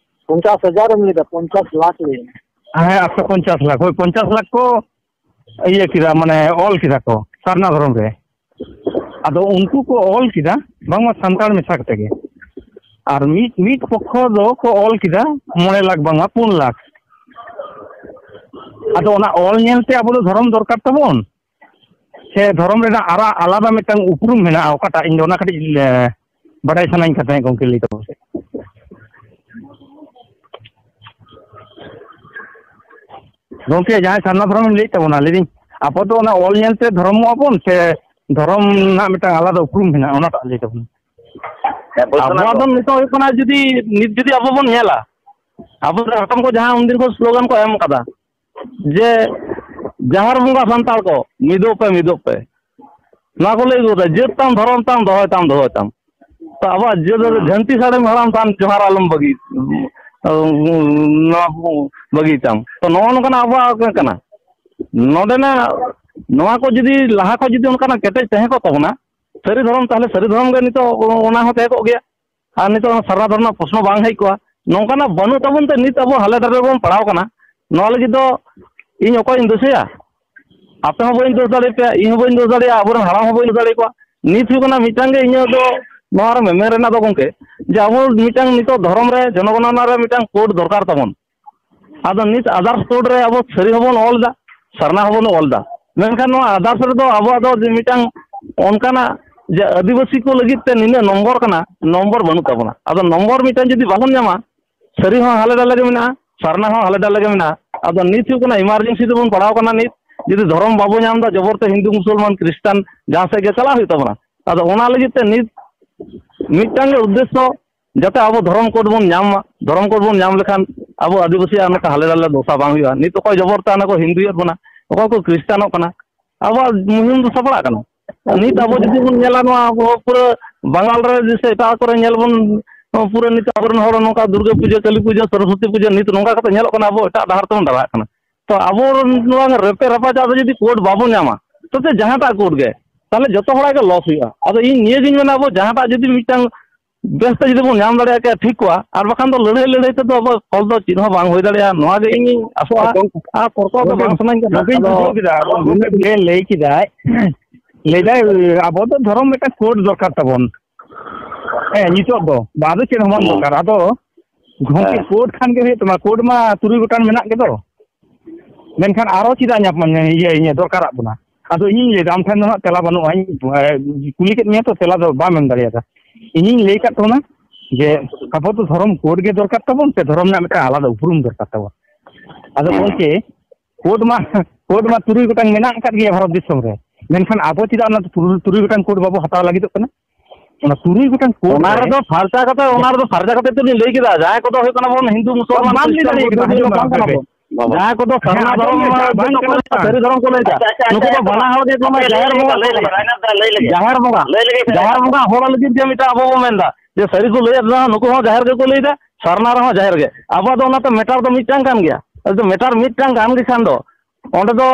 ᱯᱚᱧᱪᱟᱥ ᱦᱟᱡᱟᱨ ᱮᱢ ᱞᱟᱹᱭᱫᱟ, ᱯᱚᱧᱪᱟᱥ ᱞᱟᱠᱷ ᱞᱟᱹᱭ ᱢᱮ᱾ ᱦᱮᱸ, ᱟᱪᱪᱷᱟ, ᱯᱚᱧᱪᱟᱥ ᱞᱟᱠᱷ, ᱦᱳᱭ, ᱯᱚᱧᱪᱟᱥ ᱞᱟᱠᱷ ᱠᱚ ᱤᱭᱟᱹ ᱠᱮᱫᱟ, ᱢᱟᱱᱮ ᱚᱞ ᱠᱮᱫᱟ ᱠᱚ ᱥᱟᱨᱱᱟ ᱫᱷᱚᱨᱚᱢ ᱨᱮ᱾ ᱟᱫᱚ ᱩᱱᱠᱩ ᱠᱚ ᱚᱞ ᱠᱮᱫᱟ ᱵᱟᱝᱢᱟ ᱥᱟᱱᱛᱟᱲ ᱢᱮᱥᱟ ᱠᱟᱛᱮ ᱜᱮ, ᱟᱨ ᱢᱤᱫ, ᱢᱤᱫ ᱯᱚᱠᱠᱷᱚ ᱫᱚ ᱠᱚ ᱚᱞ ᱠᱮᱫᱟ ᱢᱚᱬᱮ ᱞᱟᱠᱷ ᱵᱟᱝᱢᱟ ᱯᱩᱱ ᱞᱟᱠᱷ᱾ ᱟᱫᱚ ᱚᱱᱟ ᱚᱞ ᱧᱮᱞᱛᱮ ᱟᱵᱚ ᱫᱚ ᱫᱷᱚᱨᱚᱢ ᱫᱚᱨᱠᱟᱨ ᱛᱟᱵᱚᱱ, ᱥᱮ ᱫᱷᱚᱨᱚᱢ ᱨᱮᱱᱟᱜ ᱟᱨᱟ-, ᱟᱞᱟᱫᱟ ᱢᱤᱫᱴᱟᱝ ᱩᱯᱨᱩᱢ ᱢᱮᱱᱟᱜᱼᱟ? ᱚᱠᱟᱴᱟᱜ, ᱤᱧ ᱫᱚ ᱚᱱᱟ ᱠᱟᱹᱴᱤᱡ, ᱮ, ᱵᱟᱰᱟᱭ ᱥᱟᱱᱟᱧ ᱠᱟᱱ ᱛᱟᱦᱮᱸᱫ ᱜᱚᱢᱠᱮ, ᱞᱟᱹᱭ ᱛᱟᱵᱚᱱ ᱯᱮ᱾ ᱜᱚᱢᱠᱮ, ᱡᱟᱦᱟᱸᱭ ᱥᱟᱨᱱᱟ ᱫᱷᱚᱨᱚᱢ ᱞᱟᱹᱭᱮᱫ ᱛᱟᱵᱚᱱᱟ, ᱞᱟᱹᱭᱫᱟᱹᱧ, ᱟᱵᱚ ᱫᱚ ᱚᱱᱟ ᱚᱞ ᱧᱮᱞᱛᱮ ᱫᱷᱚᱨᱚᱢᱚᱜ ᱟᱵᱚᱱ ᱥᱮ ᱫᱷᱚᱨᱚᱢ ᱨᱮᱱᱟᱜ ᱢᱤᱫᱴᱟᱝ ᱟᱞᱟᱫᱟ ᱩᱯᱨᱩᱢ ᱢᱮᱱᱟᱜᱼᱟ, ᱚᱱᱟᱴᱟᱜ ᱞᱟᱹᱭ ᱛᱟᱵᱚᱱ? ᱦᱮᱸ, ᱵᱚᱞᱛᱮ ᱚᱱᱟ ᱟᱵᱚᱣᱟᱜ ᱫᱚ ᱫᱚ ᱱᱤᱛᱚᱜ ᱦᱩᱭᱩᱜ ᱠᱟᱱᱟ, ᱡᱩᱫᱤ ᱱᱤᱛ ᱡᱩᱫᱤ ᱟᱵᱚ ᱵᱚᱱ ᱧᱮᱞᱟ, ᱟᱵᱚ ᱨᱮᱱ ᱦᱟᱯᱲᱟᱢ ᱠᱚ ᱡᱟᱦᱟᱸ ᱩᱱᱫᱤᱱ ᱠᱚ ᱥᱞᱳᱜᱟᱱ ᱠᱚ ᱮᱢ ᱠᱟᱫᱟ, ᱡᱮ ᱡᱟᱦᱮᱨ ᱵᱚᱸᱜᱟ ᱥᱟᱱᱛᱟᱲ ᱠᱚ ᱢᱤᱫᱚᱜ ᱯᱮ, ᱢᱤᱫᱚᱜ ᱯᱮ, ᱱᱚᱣᱟ ᱠᱚ ᱞᱟᱹᱭ ᱟᱹᱜᱩ ᱠᱟᱫᱟ, ᱡᱟᱹᱛ ᱛᱟᱢ, ᱫᱷᱚᱨᱚᱢ ᱛᱟᱢ, ᱫᱚᱦᱚᱭ ᱛᱟᱢ, ᱫᱚᱦᱚᱭ ᱛᱟᱢ᱾ ᱛᱚ ᱟᱵᱚᱣᱟᱜ ᱡᱟᱹᱛ ᱫᱚ ᱦᱩᱸ᱾ ᱡᱷᱟᱹᱱᱴᱤ ᱥᱟᱹᱲᱤᱢ ᱦᱟᱲᱟᱢ ᱛᱟᱢ, ᱡᱚᱦᱟᱨ ᱟᱞᱚᱢ ᱵᱟᱹᱜᱤ, ᱱᱚᱣᱟ ᱠᱚ ᱵᱟᱹᱜᱤ ᱛᱟᱢ᱾ ᱛᱚ ᱱᱚᱜᱼᱚ ᱱᱚᱝᱠᱟᱱᱟᱜ ᱟᱵᱚᱣᱟᱜ ᱠᱟᱱᱟ᱾ ᱱᱚᱰᱮᱱᱟᱜ ᱱᱚᱣᱟ ᱠᱚ ᱡᱩᱫᱤ ᱞᱟᱦᱟ ᱠᱷᱚᱱ ᱡᱩᱫᱤ ᱚᱱᱠᱟᱱᱟᱜ ᱠᱮᱴᱮᱡ ᱛᱟᱦᱮᱸ ᱠᱚᱜ ᱛᱟᱵᱚᱱᱟ, ᱥᱟᱹᱨᱤ ᱫᱷᱚᱨᱚᱢ, ᱛᱟᱦᱚᱞᱮ ᱥᱟᱹᱨᱤ ᱫᱷᱚᱨᱚᱢ ᱜᱮ ᱱᱤᱛᱚᱜ ᱚᱱᱟ ᱦᱚᱸ ᱛᱟᱦᱮᱸ ᱠᱚᱜ ᱜᱮᱭᱟ᱾ ᱟᱨ ᱱᱤᱛᱚᱜ ᱚᱱᱟ ᱥᱟᱨᱱᱟ ᱫᱷᱚᱨᱚᱢ ᱨᱮᱱᱟᱜ ᱯᱨᱚᱥᱱᱚ ᱵᱟᱝ ᱦᱮᱡ ᱠᱚᱜᱼᱟ᱾ ᱱᱚᱝᱠᱟᱱᱟᱜ ᱵᱟᱹᱱᱩᱜ ᱛᱟᱵᱚᱱ ᱛᱮ ᱱᱤᱛ ᱟᱵᱚ ᱦᱟᱞᱮ ᱰᱟᱞᱮ ᱨᱮᱵᱚᱱ ᱯᱟᱲᱟᱣ ᱠᱟᱱᱟ᱾ ᱱᱚᱣᱟ ᱞᱟᱹᱜᱤᱫ ᱫᱚ ᱤᱧ ᱚᱠᱚᱭᱤᱧ ᱫᱳᱥᱮᱭᱟ? ᱟᱯᱮ ᱦᱚᱸ ᱵᱟᱹᱧ ᱫᱳᱥ ᱫᱟᱲᱮᱭᱟᱯᱮᱭᱟ, ᱤᱧ ᱦᱚᱸ ᱵᱟᱹᱧ ᱫᱳᱥ ᱫᱟᱲᱮᱭᱟᱜᱼᱟ, ᱟᱵᱚᱨᱮᱱ ᱦᱟᱲᱟᱢ ᱦᱚᱸ ᱵᱟᱹᱧ ᱫᱳᱥ ᱫᱟᱲᱮᱭᱟᱠᱚᱣᱟ᱾ ᱱᱤᱛ ᱦᱩᱭᱩᱜ ᱠᱟᱱᱟ ᱢᱤᱫᱴᱟᱝ ᱜᱮ ᱤᱧᱟᱹᱜ ᱫᱚ ᱱᱚᱣᱟ ᱨᱮ ᱢᱮᱢᱮᱱ ᱨᱮᱱᱟᱜ ᱫᱚ ᱜᱚᱢᱠᱮ, ᱡᱮ ᱟᱵᱚ ᱢᱤᱫᱴᱟᱝ ᱱᱤᱛᱚᱜ ᱫᱷᱚᱨᱚᱢ ᱨᱮ ᱡᱚᱱᱚᱜᱚᱱᱚᱱᱟ ᱨᱮ ᱢᱤᱫᱴᱟᱝ ᱠᱳᱰ ᱫᱚᱨᱠᱟᱨ ᱛᱟᱵᱚᱱ᱾ ᱟᱫᱚ ᱱᱤᱛ ᱟᱫᱟᱨᱥ ᱠᱳᱰ ᱨᱮ ᱟᱵᱚ ᱥᱟᱹᱨᱤ ᱦᱚᱸᱵᱚᱱ ᱚᱞ ᱮᱫᱟ, ᱥᱟᱨᱱᱟ ᱦᱚᱸᱵᱚᱱ ᱚᱞ ᱮᱫᱟ, ᱢᱮᱱᱠᱷᱟᱱ ᱱᱚᱣᱟ ᱟᱫᱟᱨᱥ ᱨᱮᱫᱚ ᱟᱵᱚᱣᱟᱜ ᱫᱚ ᱡᱮ ᱢᱤᱫᱴᱟᱝ ᱚᱱᱠᱟᱱᱟᱜ ᱡᱮ ᱟᱹᱫᱤᱵᱟᱹᱥᱤ ᱠᱚ ᱞᱟᱹᱜᱤᱫ ᱛᱮ ᱱᱤᱱᱟᱹᱜ ᱱᱚᱢᱵᱚᱨ ᱠᱟᱱᱟ, ᱱᱚᱢᱵᱚᱨ ᱵᱟᱹᱱᱩᱜ ᱛᱟᱵᱚᱱᱟ᱾ ᱟᱫᱚ ᱱᱚᱢᱵᱚᱨ ᱢᱤᱫᱴᱟᱝ ᱡᱩᱫᱤ ᱵᱟᱵᱚᱱ ᱧᱟᱢᱟ, ᱥᱟᱹᱨᱤ ᱦᱚᱸ ᱦᱟᱞᱮ ᱰᱟᱞᱮ ᱜᱮ ᱢᱮᱱᱟᱜᱼᱟ, ᱥᱟᱨᱱᱟ ᱦᱚᱸ ᱦᱟᱞᱮ ᱰᱟᱞᱮ ᱜᱮ ᱢᱮᱱᱟᱜᱼᱟ᱾ ᱟᱫᱚ ᱱᱤᱛ ᱦᱩᱭᱩᱜ ᱠᱟᱱᱟ ᱮᱢᱟᱨᱡᱮᱱᱥᱤ ᱨᱮᱵᱚᱱ ᱯᱟᱲᱟᱣ ᱠᱟᱱᱟ᱾ ᱱᱤᱛ ᱡᱩᱫᱤ ᱫᱷᱚᱨᱚᱢ ᱵᱟᱵᱚ ᱧᱟᱢ ᱮᱫᱟ, ᱡᱚᱵᱚᱨ ᱛᱮ ᱦᱤᱱᱫᱩ ᱢᱩᱥᱚᱞᱢᱟᱱ ᱠᱷᱨᱤᱥᱴᱟᱱ ᱡᱟᱦᱟᱸ ᱥᱮᱫ ᱜᱮ ᱪᱟᱞᱟᱜ ᱦᱩᱭᱩᱜ ᱛᱟᱵᱚᱱᱟ᱾ ᱟᱫᱚ ᱚᱱᱟ ᱞᱟᱹᱜᱤᱫ ᱛᱮ ᱱᱤᱛ ᱢᱤᱫᱴᱟᱝ ᱜᱮ ᱩᱫᱽᱫᱮᱥᱥᱚ, ᱡᱟᱛᱮ ᱟᱵᱚ ᱫᱷᱚᱨᱚᱢ ᱠᱳᱰ ᱵᱚᱱ ᱧᱟᱢ ᱢᱟ᱾ ᱫᱷᱚᱨᱚᱢ ᱠᱳᱰ ᱵᱚᱱ ᱧᱟᱢ ᱞᱮᱠᱷᱟᱱ ᱟᱵᱚ ᱟᱹᱫᱤᱵᱟᱹᱥᱤᱭᱟᱜ ᱱᱚᱝᱠᱟ ᱦᱟᱞᱮ ᱰᱟᱞᱮ ᱫᱚᱥᱟ ᱵᱟᱝ ᱦᱩᱭᱩᱜᱼᱟ᱾ ᱱᱤᱛ ᱚᱠᱚᱭ ᱡᱚᱵᱚᱨ ᱛᱮ ᱦᱟᱱᱟ ᱠᱚ ᱦᱤᱱᱫᱩᱭᱮᱫ ᱵᱚᱱᱟ, ᱚᱠᱚᱭ ᱠᱚ ᱠᱷᱨᱤᱥᱴᱟᱱᱚᱜ ᱠᱟᱱᱟ, ᱟᱵᱚᱣᱟᱜ ᱢᱩᱦᱤᱢ ᱫᱚ ᱥᱟᱯᱲᱟᱜ ᱠᱟᱱᱟ᱾ ᱱᱤᱛ ᱟᱵᱚ ᱡᱩᱫᱤ ᱵᱚᱱ ᱧᱮᱞᱟ, ᱱᱚᱣᱟ ᱟᱵᱚ ᱯᱩᱨᱟᱹ ᱵᱟᱝᱜᱟᱞ ᱨᱮ ᱥᱮ ᱮᱴᱟᱜ ᱠᱚᱨᱮ ᱧᱮᱞ ᱵᱚᱱ, ᱯᱩᱨᱟᱹ ᱱᱤᱛ ᱟᱵᱚᱨᱮᱱ ᱦᱚᱲ ᱱᱚᱝᱠᱟ ᱫᱩᱨᱜᱟᱹ ᱯᱩᱡᱟᱹ, ᱠᱟᱹᱞᱤ ᱯᱩᱡᱟᱹ, ᱥᱚᱨᱚᱥᱚᱛᱤ ᱯᱩᱡᱟᱹ, ᱱᱤᱛ ᱱᱚᱝᱠᱟ ᱠᱟᱛᱮ ᱧᱮᱞᱚᱜ ᱠᱟᱱᱟ ᱟᱵᱚ ᱮᱴᱟᱜ ᱰᱟᱦᱟᱨ ᱛᱮᱵᱚᱱ ᱰᱟᱦᱨᱟᱜ ᱠᱟᱱᱟ᱾ ᱛᱚ ᱟᱵᱚ ᱱᱚᱣᱟ ᱨᱮᱯᱮ ᱨᱟᱯᱟᱪᱟᱜ ᱫᱚ ᱡᱩᱫᱤ ᱠᱳᱰ ᱵᱟᱵᱚᱱ ᱧᱟᱢᱟ, ᱛᱚ ᱥᱮ ᱡᱟᱦᱟᱸᱴᱟᱜ ᱠᱳᱰ ᱜᱮ, ᱛᱟᱦᱚᱞᱮ ᱡᱚᱛᱚ ᱦᱚᱲᱟᱜ ᱜᱮ ᱞᱚᱥ ᱦᱩᱭᱩᱜᱼᱟ᱾ ᱟᱫᱚ ᱤᱧ ᱱᱤᱭᱟᱹᱜᱤᱧ ᱢᱮᱱᱟ, ᱟᱵᱚ ᱡᱟᱦᱟᱸᱴᱟᱜ ᱡᱩᱫᱤ ᱢᱤᱫᱴᱟᱝ ᱵᱮᱥ ᱛᱮ ᱡᱩᱫᱤ ᱵᱚᱱ ᱧᱟᱢ ᱫᱟᱲᱮᱭᱟᱜ ᱠᱮᱭᱟ ᱴᱷᱤᱠ ᱠᱚᱜᱼᱟ, ᱟᱨ ᱵᱟᱠᱷᱟᱱ ᱫᱚ ᱞᱟᱹᱲᱦᱟᱹᱭ ᱞᱟᱹᱲᱦᱟᱹᱭ ᱛᱮᱫᱚ ᱟᱵᱚ ᱯᱷᱚᱞ ᱫᱚ ᱪᱮᱫ ᱦᱚᱸ ᱵᱟᱝ ᱦᱩᱭ ᱫᱟᱲᱮᱭᱟᱜᱼᱟ, ᱱᱚᱣᱟ ᱜᱮ ᱤᱧᱤᱧ ᱟᱥᱚᱜᱼᱟ᱾ ᱜᱚᱝᱠᱮ, ᱟᱨ ᱛᱚᱨᱠᱚ ᱫᱚ ᱜᱚᱝᱠᱮ, ᱵᱟᱝ ᱥᱟᱱᱟᱧ ᱠᱟᱱᱟ᱾ ᱜᱚᱝᱠᱮᱧ ᱟᱫᱚ ᱵᱩᱡᱷᱟᱹᱣ ᱠᱮᱫᱟ, ᱜᱚᱝᱠᱮ ᱞᱟᱹᱭ, ᱞᱟᱹᱭ ᱠᱮᱫᱟᱭ, ᱞᱟᱹᱭᱫᱟᱭ ᱟᱵᱚ ᱫᱚ ᱫᱷᱚᱨᱚᱢ ᱢᱤᱫᱴᱟᱝ ᱠᱳᱰ ᱫᱚᱨᱠᱟᱨ ᱛᱟᱵᱚᱱ᱾ ᱦᱮᱸ, ᱱᱤᱛᱚᱜ ᱫᱚ ᱵᱟᱝ ᱫᱚ ᱪᱮᱫ ᱦᱚᱸ ᱵᱟᱝ ᱦᱮᱸ᱾ ᱫᱚᱨᱠᱟᱨ᱾ ᱟᱫᱚ ᱜᱚᱝᱠᱮ, ᱦᱮᱸ᱾ ᱠᱳᱰ ᱠᱷᱟᱱ ᱜᱮ ᱦᱩᱭᱩᱜ ᱛᱟᱢᱟ, ᱠᱳᱰ ᱢᱟ ᱛᱩᱨᱩᱭ ᱜᱚᱴᱟᱝ ᱢᱮᱱᱟᱜ ᱜᱮᱫᱚ᱾ ᱢᱮᱱᱠᱷᱟᱱ ᱟᱨᱚ ᱪᱮᱫᱟᱜ ᱧᱟᱯᱟᱢ, ᱤᱭᱟᱹ, ᱤᱭᱟᱹ ᱫᱚᱨᱠᱟᱨᱟᱜ ᱵᱚᱱᱟ? ᱟᱫᱚ ᱤᱧᱤᱧ ᱞᱟᱹᱭᱫᱟ, ᱟᱢ ᱴᱷᱮᱱ ᱫᱚ ᱦᱟᱸᱜ ᱛᱮᱞᱟ ᱵᱟᱹᱱᱩᱜᱼᱟ᱾ ᱤᱧ, ᱮ, ᱠᱩᱞᱤ ᱠᱮᱫ ᱢᱮᱭᱟ ᱛᱚ, ᱛᱮᱞᱟ ᱫᱚ ᱵᱟᱢ ᱮᱢ ᱫᱟᱲᱮᱭᱟᱫᱟ᱾ ᱤᱧᱤᱧ ᱞᱟᱹᱭ ᱠᱟᱫ ᱛᱟᱵᱚᱱᱟ ᱡᱮ ᱟᱵᱚ ᱫᱚ ᱫᱷᱚᱨᱚᱢ ᱠᱳᱰ ᱜᱮ ᱫᱚᱨᱠᱟᱨ ᱛᱟᱵᱚᱱ, ᱥᱮ ᱫᱷᱚᱨᱚᱢ ᱨᱮᱱᱟᱜ ᱢᱤᱫᱴᱟᱝ ᱟᱞᱟᱫᱟ ᱩᱯᱨᱩᱢ ᱫᱚᱨᱠᱟᱨ ᱛᱟᱵᱚᱱ? ᱟᱫᱚ ᱦᱮᱸ᱾ ᱜᱚᱝᱠᱮ, ᱠᱳᱰ ᱢᱟ, ᱠᱳᱰ ᱢᱟ ᱛᱩᱨᱩᱭ ᱜᱚᱴᱟᱝ ᱢᱮᱱᱟᱜ ᱟᱠᱟᱫ ᱜᱮᱭᱟ ᱵᱷᱟᱨᱚᱛ ᱫᱤᱥᱚᱢ ᱨᱮ, ᱢᱮᱱᱠᱷᱟᱱ ᱟᱵᱚ ᱪᱮᱫᱟᱜ ᱚᱱᱟ ᱛᱩᱨᱩᱭ, ᱛᱩᱨᱩᱭ ᱜᱚᱴᱟᱝ ᱠᱳᱰ ᱵᱟᱵᱚ ᱦᱟᱛᱟᱣ ᱞᱟᱹᱜᱤᱫᱚᱜ ᱠᱟᱱᱟ? ᱚᱱᱟ ᱛᱩᱨᱩᱭ ᱜᱚᱴᱟᱝ ᱠᱳᱰ ᱚᱱᱟ ᱨᱮ ᱨᱮᱫᱚ ᱯᱷᱟᱨᱪᱟ ᱠᱟᱛᱮ, ᱚᱱᱟ ᱨᱮᱫᱚ ᱯᱷᱟᱨᱪᱟ ᱠᱟᱛᱮ ᱛᱚ ᱞᱤᱧ ᱞᱟᱹᱭ ᱠᱮᱫᱟ, ᱡᱟᱦᱟᱸᱭ ᱠᱚᱫᱚ ᱦᱩᱭᱩᱜ ᱠᱟᱱᱟ ᱵᱚᱱ ᱦᱤᱱᱫᱩ ᱢᱩᱥᱚᱞᱢᱟᱱ ᱵᱟᱢ ᱞᱟᱹᱭ ᱠᱷᱨᱤᱥᱴᱟᱱ ᱫᱟᱲᱮᱭᱟᱜ ᱵᱩᱫᱽᱫᱷᱚ ᱠᱟᱱᱟ, ᱡᱚᱭᱱᱚ ᱟᱸᱡᱚᱢ ᱵᱟᱝ ᱢᱮ, ᱠᱟᱱᱟ ᱵᱚᱱ᱾ ᱦᱮᱸ, ᱡᱟᱦᱟᱸᱭ ᱠᱚᱫᱚ ᱥᱟᱨᱱᱟ ᱟᱸᱡᱚᱢ ᱫᱷᱚᱨᱚᱢ ᱢᱮ, ᱨᱮᱱᱟᱜ ᱵᱟᱝ ᱡᱚᱛᱚ ᱠᱟᱱᱟ᱾ ᱠᱚ ᱞᱟᱹᱭ ᱮᱫᱟ, ᱥᱟᱹᱨᱤ ᱫᱷᱚᱨᱚᱢ ᱠᱚ ᱞᱟᱹᱭ ᱮᱫᱟ, ᱟᱪᱪᱷᱟ, ᱟᱪᱪᱷᱟ, ᱱᱩᱠᱩ ᱫᱚ ᱟᱪᱪᱷᱟ, ᱵᱟᱱᱟ ᱦᱚᱲ ᱜᱮ ᱠᱚ ᱞᱟᱹᱭ ᱮᱫᱟ, ᱞᱟᱹᱭ ᱡᱟᱦᱮᱨ ᱞᱮᱜᱮ, ᱵᱚᱸᱜᱟ ᱞᱟᱹᱭ ᱠᱚ ᱞᱮᱜᱮ, ᱞᱟᱹᱭ ᱮᱫᱟ᱾ ᱞᱟᱹᱭ ᱞᱮᱜᱮ, ᱞᱟᱹᱭ ᱞᱮᱜᱮ᱾ ᱡᱟᱦᱮᱨ ᱵᱚᱸᱜᱟ, ᱞᱟᱹᱭ ᱞᱮᱜᱮ, ᱞᱟᱹᱭ ᱞᱮᱜᱮ᱾ ᱡᱟᱦᱮᱨ ᱵᱚᱸᱜᱟ ᱦᱚᱲ ᱞᱟᱹᱜᱤᱫ ᱜᱮ ᱢᱤᱫᱴᱟᱝ ᱟᱵᱚ ᱵᱚ ᱢᱮᱱ ᱮᱫᱟ ᱡᱮ ᱥᱟᱹᱨᱤ ᱠᱚ ᱞᱟᱹᱭ ᱮᱫ ᱨᱮᱦᱚᱸ ᱱᱩᱠᱩ ᱦᱚᱸ ᱡᱟᱦᱮᱨ ᱜᱮᱠᱚ ᱞᱟᱹᱭ ᱮᱫᱟ, ᱥᱟᱨᱱᱟ ᱨᱮᱦᱚᱸ ᱡᱟᱦᱮᱨ ᱜᱮ᱾ ᱟᱵᱚᱣᱟᱜ ᱫᱚ ᱚᱱᱟᱛᱮ ᱢᱮᱴᱟᱨ ᱫᱚ ᱢᱤᱫᱴᱟᱝ ᱠᱟᱱ ᱜᱮᱭᱟ᱾ ᱟᱫᱚ ᱢᱮᱴᱟᱨ ᱢᱤᱫᱴᱟᱝ ᱠᱟᱱ ᱜᱮ ᱠᱷᱟᱱ ᱫᱚ ᱚᱸᱰᱮ ᱫᱚ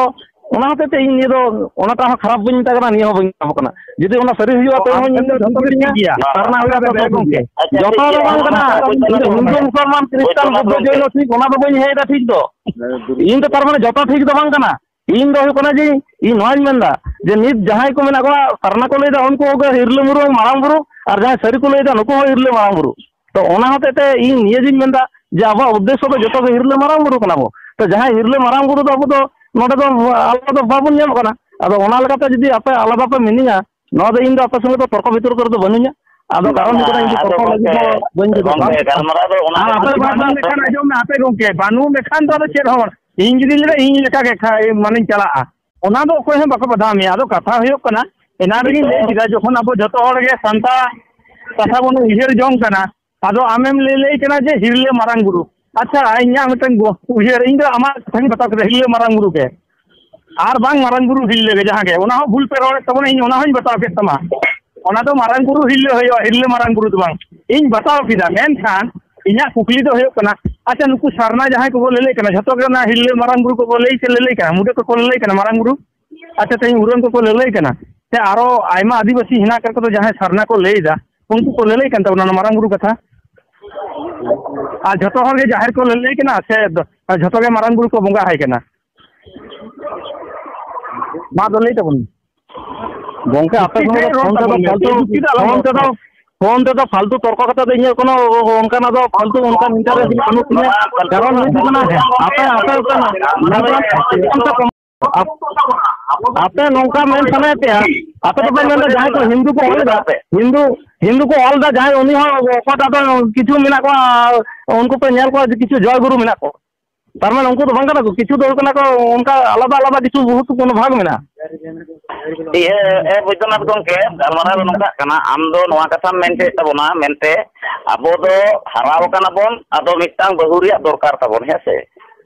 ᱚᱱᱟ ᱦᱚᱛᱮᱡ ᱛᱮ ᱤᱧ ᱱᱤᱭᱟᱹ ᱫᱚ ᱚᱱᱟᱴᱟᱜ ᱦᱚᱸ ᱠᱷᱟᱨᱟᱯ ᱵᱟᱹᱧ ᱢᱮᱛᱟᱜ ᱠᱟᱱᱟ, ᱱᱤᱭᱟᱹ ᱦᱚᱸ ᱵᱟᱹᱧ ᱢᱮᱛᱟᱢ ᱠᱟᱱᱟ᱾ ᱡᱩᱫᱤ ᱚᱱᱟ ᱥᱟᱹᱨᱤ ᱦᱩᱭᱩᱜᱼᱟ, ᱛᱚ ᱟᱢ ᱦᱚᱸ ᱴᱷᱮᱱ ᱤᱧ ᱫᱚ ᱡᱷᱚᱛᱚ ᱡᱷᱚᱛᱚ ᱠᱤᱪᱷᱩ ᱴᱷᱤᱠ ᱜᱮᱭᱟ᱾ ᱥᱟᱨᱱᱟ ᱦᱩᱭᱩᱜᱼᱟ, ᱟᱪᱪᱷᱟ, ᱛᱚ ᱟᱪᱪᱷᱟ, ᱴᱷᱤᱠ ᱜᱮᱭᱟ᱾ ᱡᱚᱛᱚ ᱫᱚ ᱵᱟᱝ ᱠᱟᱱᱟ᱾ ᱟᱪᱪᱷᱟ, ᱤᱧ ᱫᱚ ᱦᱤᱱᱫᱩ ᱢᱩᱥᱚᱞᱢᱟᱱ ᱠᱷᱨᱤᱥᱴᱟᱱ ᱵᱩᱫᱽᱫᱷᱚ ᱡᱚᱭᱱᱚ ᱴᱷᱤᱠ ᱚᱱᱟ ᱫᱚ ᱵᱟᱹᱧ ᱦᱮᱡ ᱮᱫᱟ, ᱴᱷᱤᱠ ᱫᱚ᱾ ᱤᱧ ᱫᱚ ᱛᱟᱨ ᱢᱟᱱᱮ ᱡᱚᱛᱚ ᱴᱷᱤᱠ ᱫᱚ ᱵᱟᱝ ᱠᱟᱱᱟ᱾ ᱤᱧ ᱫᱚ ᱦᱩᱭᱩᱜ ᱠᱟᱱᱟ ᱡᱮ ᱤᱧ ᱱᱚᱣᱟᱧ ᱢᱮᱱᱫᱟ ᱡᱮ ᱱᱤᱛ ᱡᱟᱦᱟᱸᱭ ᱠᱚ ᱢᱮᱱᱟᱜ ᱠᱚᱣᱟ, ᱥᱟᱨᱱᱟ ᱠᱚ ᱞᱟᱹᱭᱫᱟ, ᱩᱱᱠᱩ ᱠᱚᱜᱮ ᱦᱤᱨᱞᱟᱹ ᱢᱩᱨᱩ ᱢᱟᱨᱟᱝ ᱵᱩᱨᱩ, ᱟᱨ ᱡᱟᱦᱟᱸᱭ ᱥᱟᱹᱨᱤ ᱠᱚ ᱞᱟᱹᱭᱫᱟ, ᱱᱩᱠᱩ ᱦᱚᱸ ᱦᱤᱨᱞᱟᱹ ᱢᱟᱨᱟᱝ ᱵᱩᱨᱩ᱾ ᱛᱚ ᱚᱱᱟ ᱦᱚᱛᱮᱡ ᱛᱮ ᱤᱧ ᱱᱤᱭᱟᱹ ᱜᱤᱧ ᱢᱮᱱᱫᱟ, ᱡᱮ ᱟᱵᱚᱣᱟᱜ ᱩᱫᱽᱫᱮᱥᱥᱚ ᱫᱚ ᱡᱚᱛᱚ ᱜᱮ ᱦᱤᱨᱞᱟᱹ ᱢᱟᱨᱟᱝ ᱵᱩᱨᱩ ᱠᱟᱱᱟ ᱵᱚ᱾ ᱛᱚ ᱡᱟᱦᱟᱸᱭ ᱦᱤᱨᱞᱟᱹ ᱢᱟᱨᱟᱝ ᱵᱩᱨᱩ ᱫᱚ ᱟᱵᱚ ᱫᱚ ᱱᱚᱰᱮ ᱫᱚ ᱟᱞᱟᱫᱟ ᱫᱚ ᱵᱟᱵᱚᱱ ᱧᱮᱞᱚᱜ ᱠᱟᱱᱟ᱾ ᱟᱫᱚ ᱚᱱᱟ ᱞᱮᱠᱟᱛᱮ ᱡᱩᱫᱤ ᱟᱯᱮ ᱟᱞᱟᱫᱟ ᱯᱮ ᱢᱤᱱᱤᱧᱟ, ᱱᱚᱣᱟ ᱫᱚ ᱤᱧ ᱫᱚ ᱟᱯᱮ ᱥᱚᱸᱜᱮ ᱫᱚ ᱛᱚᱨᱠᱚ ᱵᱤᱛᱚᱨᱠᱚ ᱨᱮᱫᱚ ᱵᱟᱹᱱᱩᱧᱟ᱾ ᱟᱫᱚ ᱠᱟᱨᱚᱱ ᱦᱩᱭᱩᱜ ᱠᱟᱱᱟ, ᱤᱧ ᱫᱚ ᱟᱫᱚ ᱛᱚᱨᱠᱚ ᱞᱟᱹᱜᱤᱫ ᱫᱚ ᱵᱟᱹᱧ ᱡᱩᱛᱩᱜ ᱠᱟᱱᱟ᱾ ᱜᱚᱢᱠᱮ, ᱜᱟᱞᱢᱟᱨᱟᱣ ᱫᱚ ᱚᱱᱟ ᱟᱨ ᱟᱯᱮ ᱵᱟᱹᱱᱩᱜ ᱞᱮᱠᱷᱟᱱ, ᱟᱸᱡᱚᱢ ᱢᱮ, ᱟᱯᱮ ᱜᱚᱢᱠᱮ, ᱵᱟᱹᱱᱩᱜ ᱞᱮᱠᱷᱟᱱ ᱫᱚ ᱟᱫᱚ ᱪᱮᱫ ᱦᱚᱸ ᱵᱟᱝ᱾ ᱤᱧ ᱡᱩᱫᱤᱧ ᱞᱟᱹᱭᱟ, ᱤᱧ ᱞᱮᱠᱟ ᱜᱮ ᱠᱷᱟᱡ ᱢᱟᱱᱮᱧ ᱪᱟᱞᱟᱜᱼᱟ, ᱚᱱᱟ ᱫᱚ ᱚᱠᱚᱭ ᱦᱚᱸ ᱵᱟᱠᱚ ᱵᱟᱫᱷᱟ ᱢᱮᱭᱟ᱾ ᱟᱫᱚ ᱠᱟᱛᱷᱟ ᱦᱩᱭᱩᱜ ᱠᱟᱱᱟ, ᱮᱱᱟᱱ ᱨᱮᱜᱮᱧ ᱞᱟᱹᱭ ᱠᱮᱫᱟ, ᱡᱚᱠᱷᱚᱱ ᱟᱵᱚ ᱡᱚᱛᱚ ᱦᱚᱲ ᱜᱮ ᱥᱟᱱᱛᱟᱲ ᱠᱟᱛᱷᱟ ᱵᱚᱱ ᱩᱭᱦᱟᱹᱨ ᱡᱚᱝ ᱠᱟᱱᱟ, ᱟᱫᱚ ᱟᱢᱮᱢ ᱞᱟᱹᱭ, ᱞᱟᱹᱭ ᱠᱟᱱᱟ ᱡᱮ ᱦᱤᱨᱞᱟᱹ ᱢᱟᱨᱟᱝ ᱵᱩᱨᱩ᱾ ᱟᱪᱪᱷᱟ, ᱤᱧᱟᱹᱜ ᱢᱤᱫᱴᱟᱝ ᱜᱚ-, ᱩᱭᱦᱟᱹᱨ, ᱤᱧ ᱫᱚ ᱟᱢᱟᱜ ᱠᱟᱛᱷᱟᱧ ᱵᱟᱛᱟᱣ ᱠᱮᱫᱟ, ᱦᱤᱨᱞᱟᱹ ᱢᱟᱨᱟᱝ ᱵᱩᱨᱩ ᱜᱮ᱾ ᱟᱨ ᱵᱟᱝ ᱢᱟᱨᱟᱝ ᱵᱩᱨᱩ ᱦᱤᱨᱞᱟᱹ ᱜᱮ ᱡᱟᱦᱟᱸ ᱜᱮ, ᱚᱱᱟ ᱦᱚᱸ ᱵᱷᱩᱞ ᱯᱮ ᱨᱚᱲᱮᱫ ᱛᱟᱵᱚᱱᱟ, ᱤᱧ ᱚᱱᱟ ᱦᱚᱸᱧ ᱵᱟᱛᱟᱣ ᱠᱮᱫ ᱛᱟᱢᱟ᱾ ᱚᱱᱟ ᱫᱚ ᱢᱟᱨᱟᱝ ᱵᱩᱨᱩ ᱦᱤᱨᱞᱟᱹ ᱦᱩᱭᱩᱜᱼᱟ, ᱦᱤᱨᱞᱟᱹ ᱢᱟᱨᱟᱝ ᱵᱩᱨᱩ ᱫᱚ ᱵᱟᱝ᱾ ᱤᱧ ᱵᱟᱛᱟᱣ ᱠᱮᱫᱟ, ᱢᱮᱱᱠᱷᱟᱱ ᱤᱧᱟᱹᱜ ᱠᱩᱠᱞᱤ ᱫᱚ ᱦᱩᱭᱩᱜ ᱠᱟᱱᱟ, ᱟᱪᱪᱷᱟ, ᱱᱩᱠᱩ ᱥᱟᱨᱱᱟ ᱡᱟᱦᱟᱸᱭ ᱠᱚᱠᱚ ᱞᱟᱹᱞᱟᱹᱭ ᱠᱟᱱᱟ, ᱡᱷᱚᱛᱚ ᱜᱮ ᱚᱱᱟ ᱦᱤᱨᱞᱟᱹ ᱢᱟᱨᱟᱝ ᱵᱩᱨᱩ ᱠᱚᱠᱚ ᱞᱟᱹᱭ ᱥᱮ ᱞᱟᱹᱞᱟᱹᱭ ᱠᱟᱱᱟ, ᱢᱩᱰᱟᱹ ᱠᱚᱠᱚ ᱞᱟᱹᱞᱟᱹᱭ ᱠᱟᱱᱟ ᱢᱟᱨᱟᱝ ᱵᱩᱨᱩ? ᱟᱪᱪᱷᱟ, ᱛᱮᱦᱮᱧ ᱩᱨᱟᱹᱝ ᱠᱚᱠᱚ ᱞᱟᱹᱞᱟᱹᱭ ᱠᱟᱱᱟ, ᱥᱮ ᱟᱨᱚ ᱟᱭᱢᱟ ᱟᱹᱫᱤᱵᱟᱹᱥᱤ ᱦᱮᱱᱟᱜ ᱟᱠᱟᱫ ᱠᱚᱫᱚ ᱡᱟᱦᱟᱸᱭ ᱥᱟᱨᱱᱟ ᱠᱚ ᱞᱟᱹᱭ ᱮᱫᱟ, ᱩᱱᱠᱩ ᱠᱚ ᱞᱟᱹᱞᱟᱹᱭ ᱠᱟᱱ ᱛᱟᱵᱚᱱᱟ ᱚᱱᱟ ᱢᱟᱨᱟᱝ ᱵᱩᱨᱩ ᱠᱟᱛᱷᱟ? ᱟᱨ ᱡᱷᱚᱛᱚ ᱦᱚᱲ ᱜᱮ ᱡᱟᱦᱮᱨ ᱠᱚ ᱞᱟᱹᱞᱟᱹᱭ ᱠᱟᱱᱟ ᱥᱮ ᱫᱚ-, ᱡᱷᱚᱛᱚ ᱜᱮ ᱢᱟᱨᱟᱝ ᱵᱩᱨᱩ ᱠᱚ ᱵᱚᱸᱜᱟ ᱟᱭ ᱠᱟᱱᱟ? ᱢᱟ ᱫᱚ ᱞᱟᱹᱭ ᱛᱟᱵᱚᱱ ᱢᱮ᱾ ᱜᱚᱝᱠᱮ, ᱟᱯᱮ ᱡᱩᱠᱛᱤ ᱥᱚᱸᱜᱮ ᱛᱮ ᱫᱚ ᱨᱚᱲ ᱯᱷᱳᱱ ᱛᱮᱫᱚ ᱛᱟᱵᱚᱱ ᱢᱮ, ᱯᱷᱟᱞᱛᱩ, ᱡᱩᱠᱛᱤ ᱫᱚ ᱟᱞᱚᱢ ᱯᱷᱳᱱ ᱨᱚᱲ ᱛᱮᱫᱚ, ᱛᱟᱵᱚᱱ᱾ ᱯᱷᱳᱱ ᱛᱮᱫᱚ ᱯᱷᱟᱞᱛᱩ ᱛᱚᱨᱠᱚ ᱠᱟᱛᱮ ᱫᱚ ᱤᱧᱟᱹᱜ ᱠᱳᱱᱳ ᱚᱱᱠᱟᱱᱟᱜ ᱫᱚ ᱯᱷᱟᱞᱛᱩ ᱚᱱᱠᱟᱱ interest ᱵᱟᱹᱱᱩᱜ ᱛᱤᱧᱟᱹ᱾ ᱠᱟᱨᱚᱱ ᱦᱩᱭᱩᱜ ᱠᱟᱱᱟ, ᱟᱯᱮ, ᱟᱯᱮ ᱚᱱᱠᱟᱱᱟᱜ ᱟᱯ-, ᱟᱯᱮ ᱱᱚᱝᱠᱟ ᱢᱮᱱ ᱥᱟᱱᱟᱭᱮᱫ ᱯᱮᱭᱟ, ᱟᱯᱮ ᱫᱚᱯᱮ ᱢᱮᱱᱫᱟ ᱡᱟᱦᱟᱸᱭ ᱠᱚ ᱦᱤᱱᱫᱩ ᱠᱚ ᱚᱞ ᱮᱫᱟ, ᱦᱤᱱᱫᱩ, ᱦᱤᱱᱫᱩ ᱠᱚ ᱚᱞ ᱮᱫᱟ ᱡᱟᱦᱟᱸᱭ, ᱩᱱᱤ ᱦᱚᱸ ᱚᱠᱚᱭᱴᱟᱜ ᱫᱚ ᱠᱤᱪᱷᱩ ᱢᱮᱱᱟᱜ ᱠᱚᱣᱟ, ᱩᱱᱠᱩ ᱯᱮ ᱧᱮᱞ ᱠᱚᱣᱟ ᱡᱮ ᱠᱤᱪᱷᱩ ᱡᱚᱭ ᱜᱩᱨᱩ ᱢᱮᱱᱟᱜ ᱠᱚᱣᱟ᱾ ᱛᱟᱨ ᱢᱟᱱᱮ ᱩᱱᱠᱩ ᱫᱚ ᱵᱟᱝ ᱠᱟᱱᱟ ᱠᱚ, ᱠᱤᱪᱷᱩ ᱫᱚ ᱦᱩᱭᱩᱜ ᱠᱟᱱᱟ ᱠᱚ ᱚᱱᱠᱟ ᱟᱞᱟᱫᱟ ᱟᱞᱟᱫᱟ ᱠᱤᱪᱷᱩ ᱵᱚᱦᱩᱛ ᱠᱳᱱᱳ ᱵᱷᱟᱜᱽ ᱢᱮᱱᱟᱜᱼᱟ᱾ ᱤᱭᱟᱹ, ᱮ ᱵᱳᱭᱫᱚᱱᱟᱛᱷ ᱜᱚᱢᱠᱮ, ᱜᱟᱞᱢᱟᱨᱟᱣ ᱫᱚ ᱱᱚᱝᱠᱟᱜ ᱠᱟᱱᱟ, ᱟᱢ ᱫᱚ ᱱᱚᱣᱟ ᱠᱟᱛᱷᱟᱢ ᱢᱮᱱ ᱦᱚᱪᱚᱭᱮᱫ ᱛᱟᱵᱚᱱᱟ ᱢᱮᱱᱛᱮ, ᱟᱵᱚ ᱫᱚ ᱦᱟᱨᱟᱣ ᱠᱟᱱᱟ ᱵᱚᱱ, ᱟᱫᱚ ᱢᱤᱫᱴᱟᱝ ᱵᱟᱹᱦᱩ ᱨᱮᱭᱟᱜ ᱫᱚᱨᱠᱟᱨ ᱛᱟᱵᱚᱱ, ᱦᱮᱸ ᱥᱮ?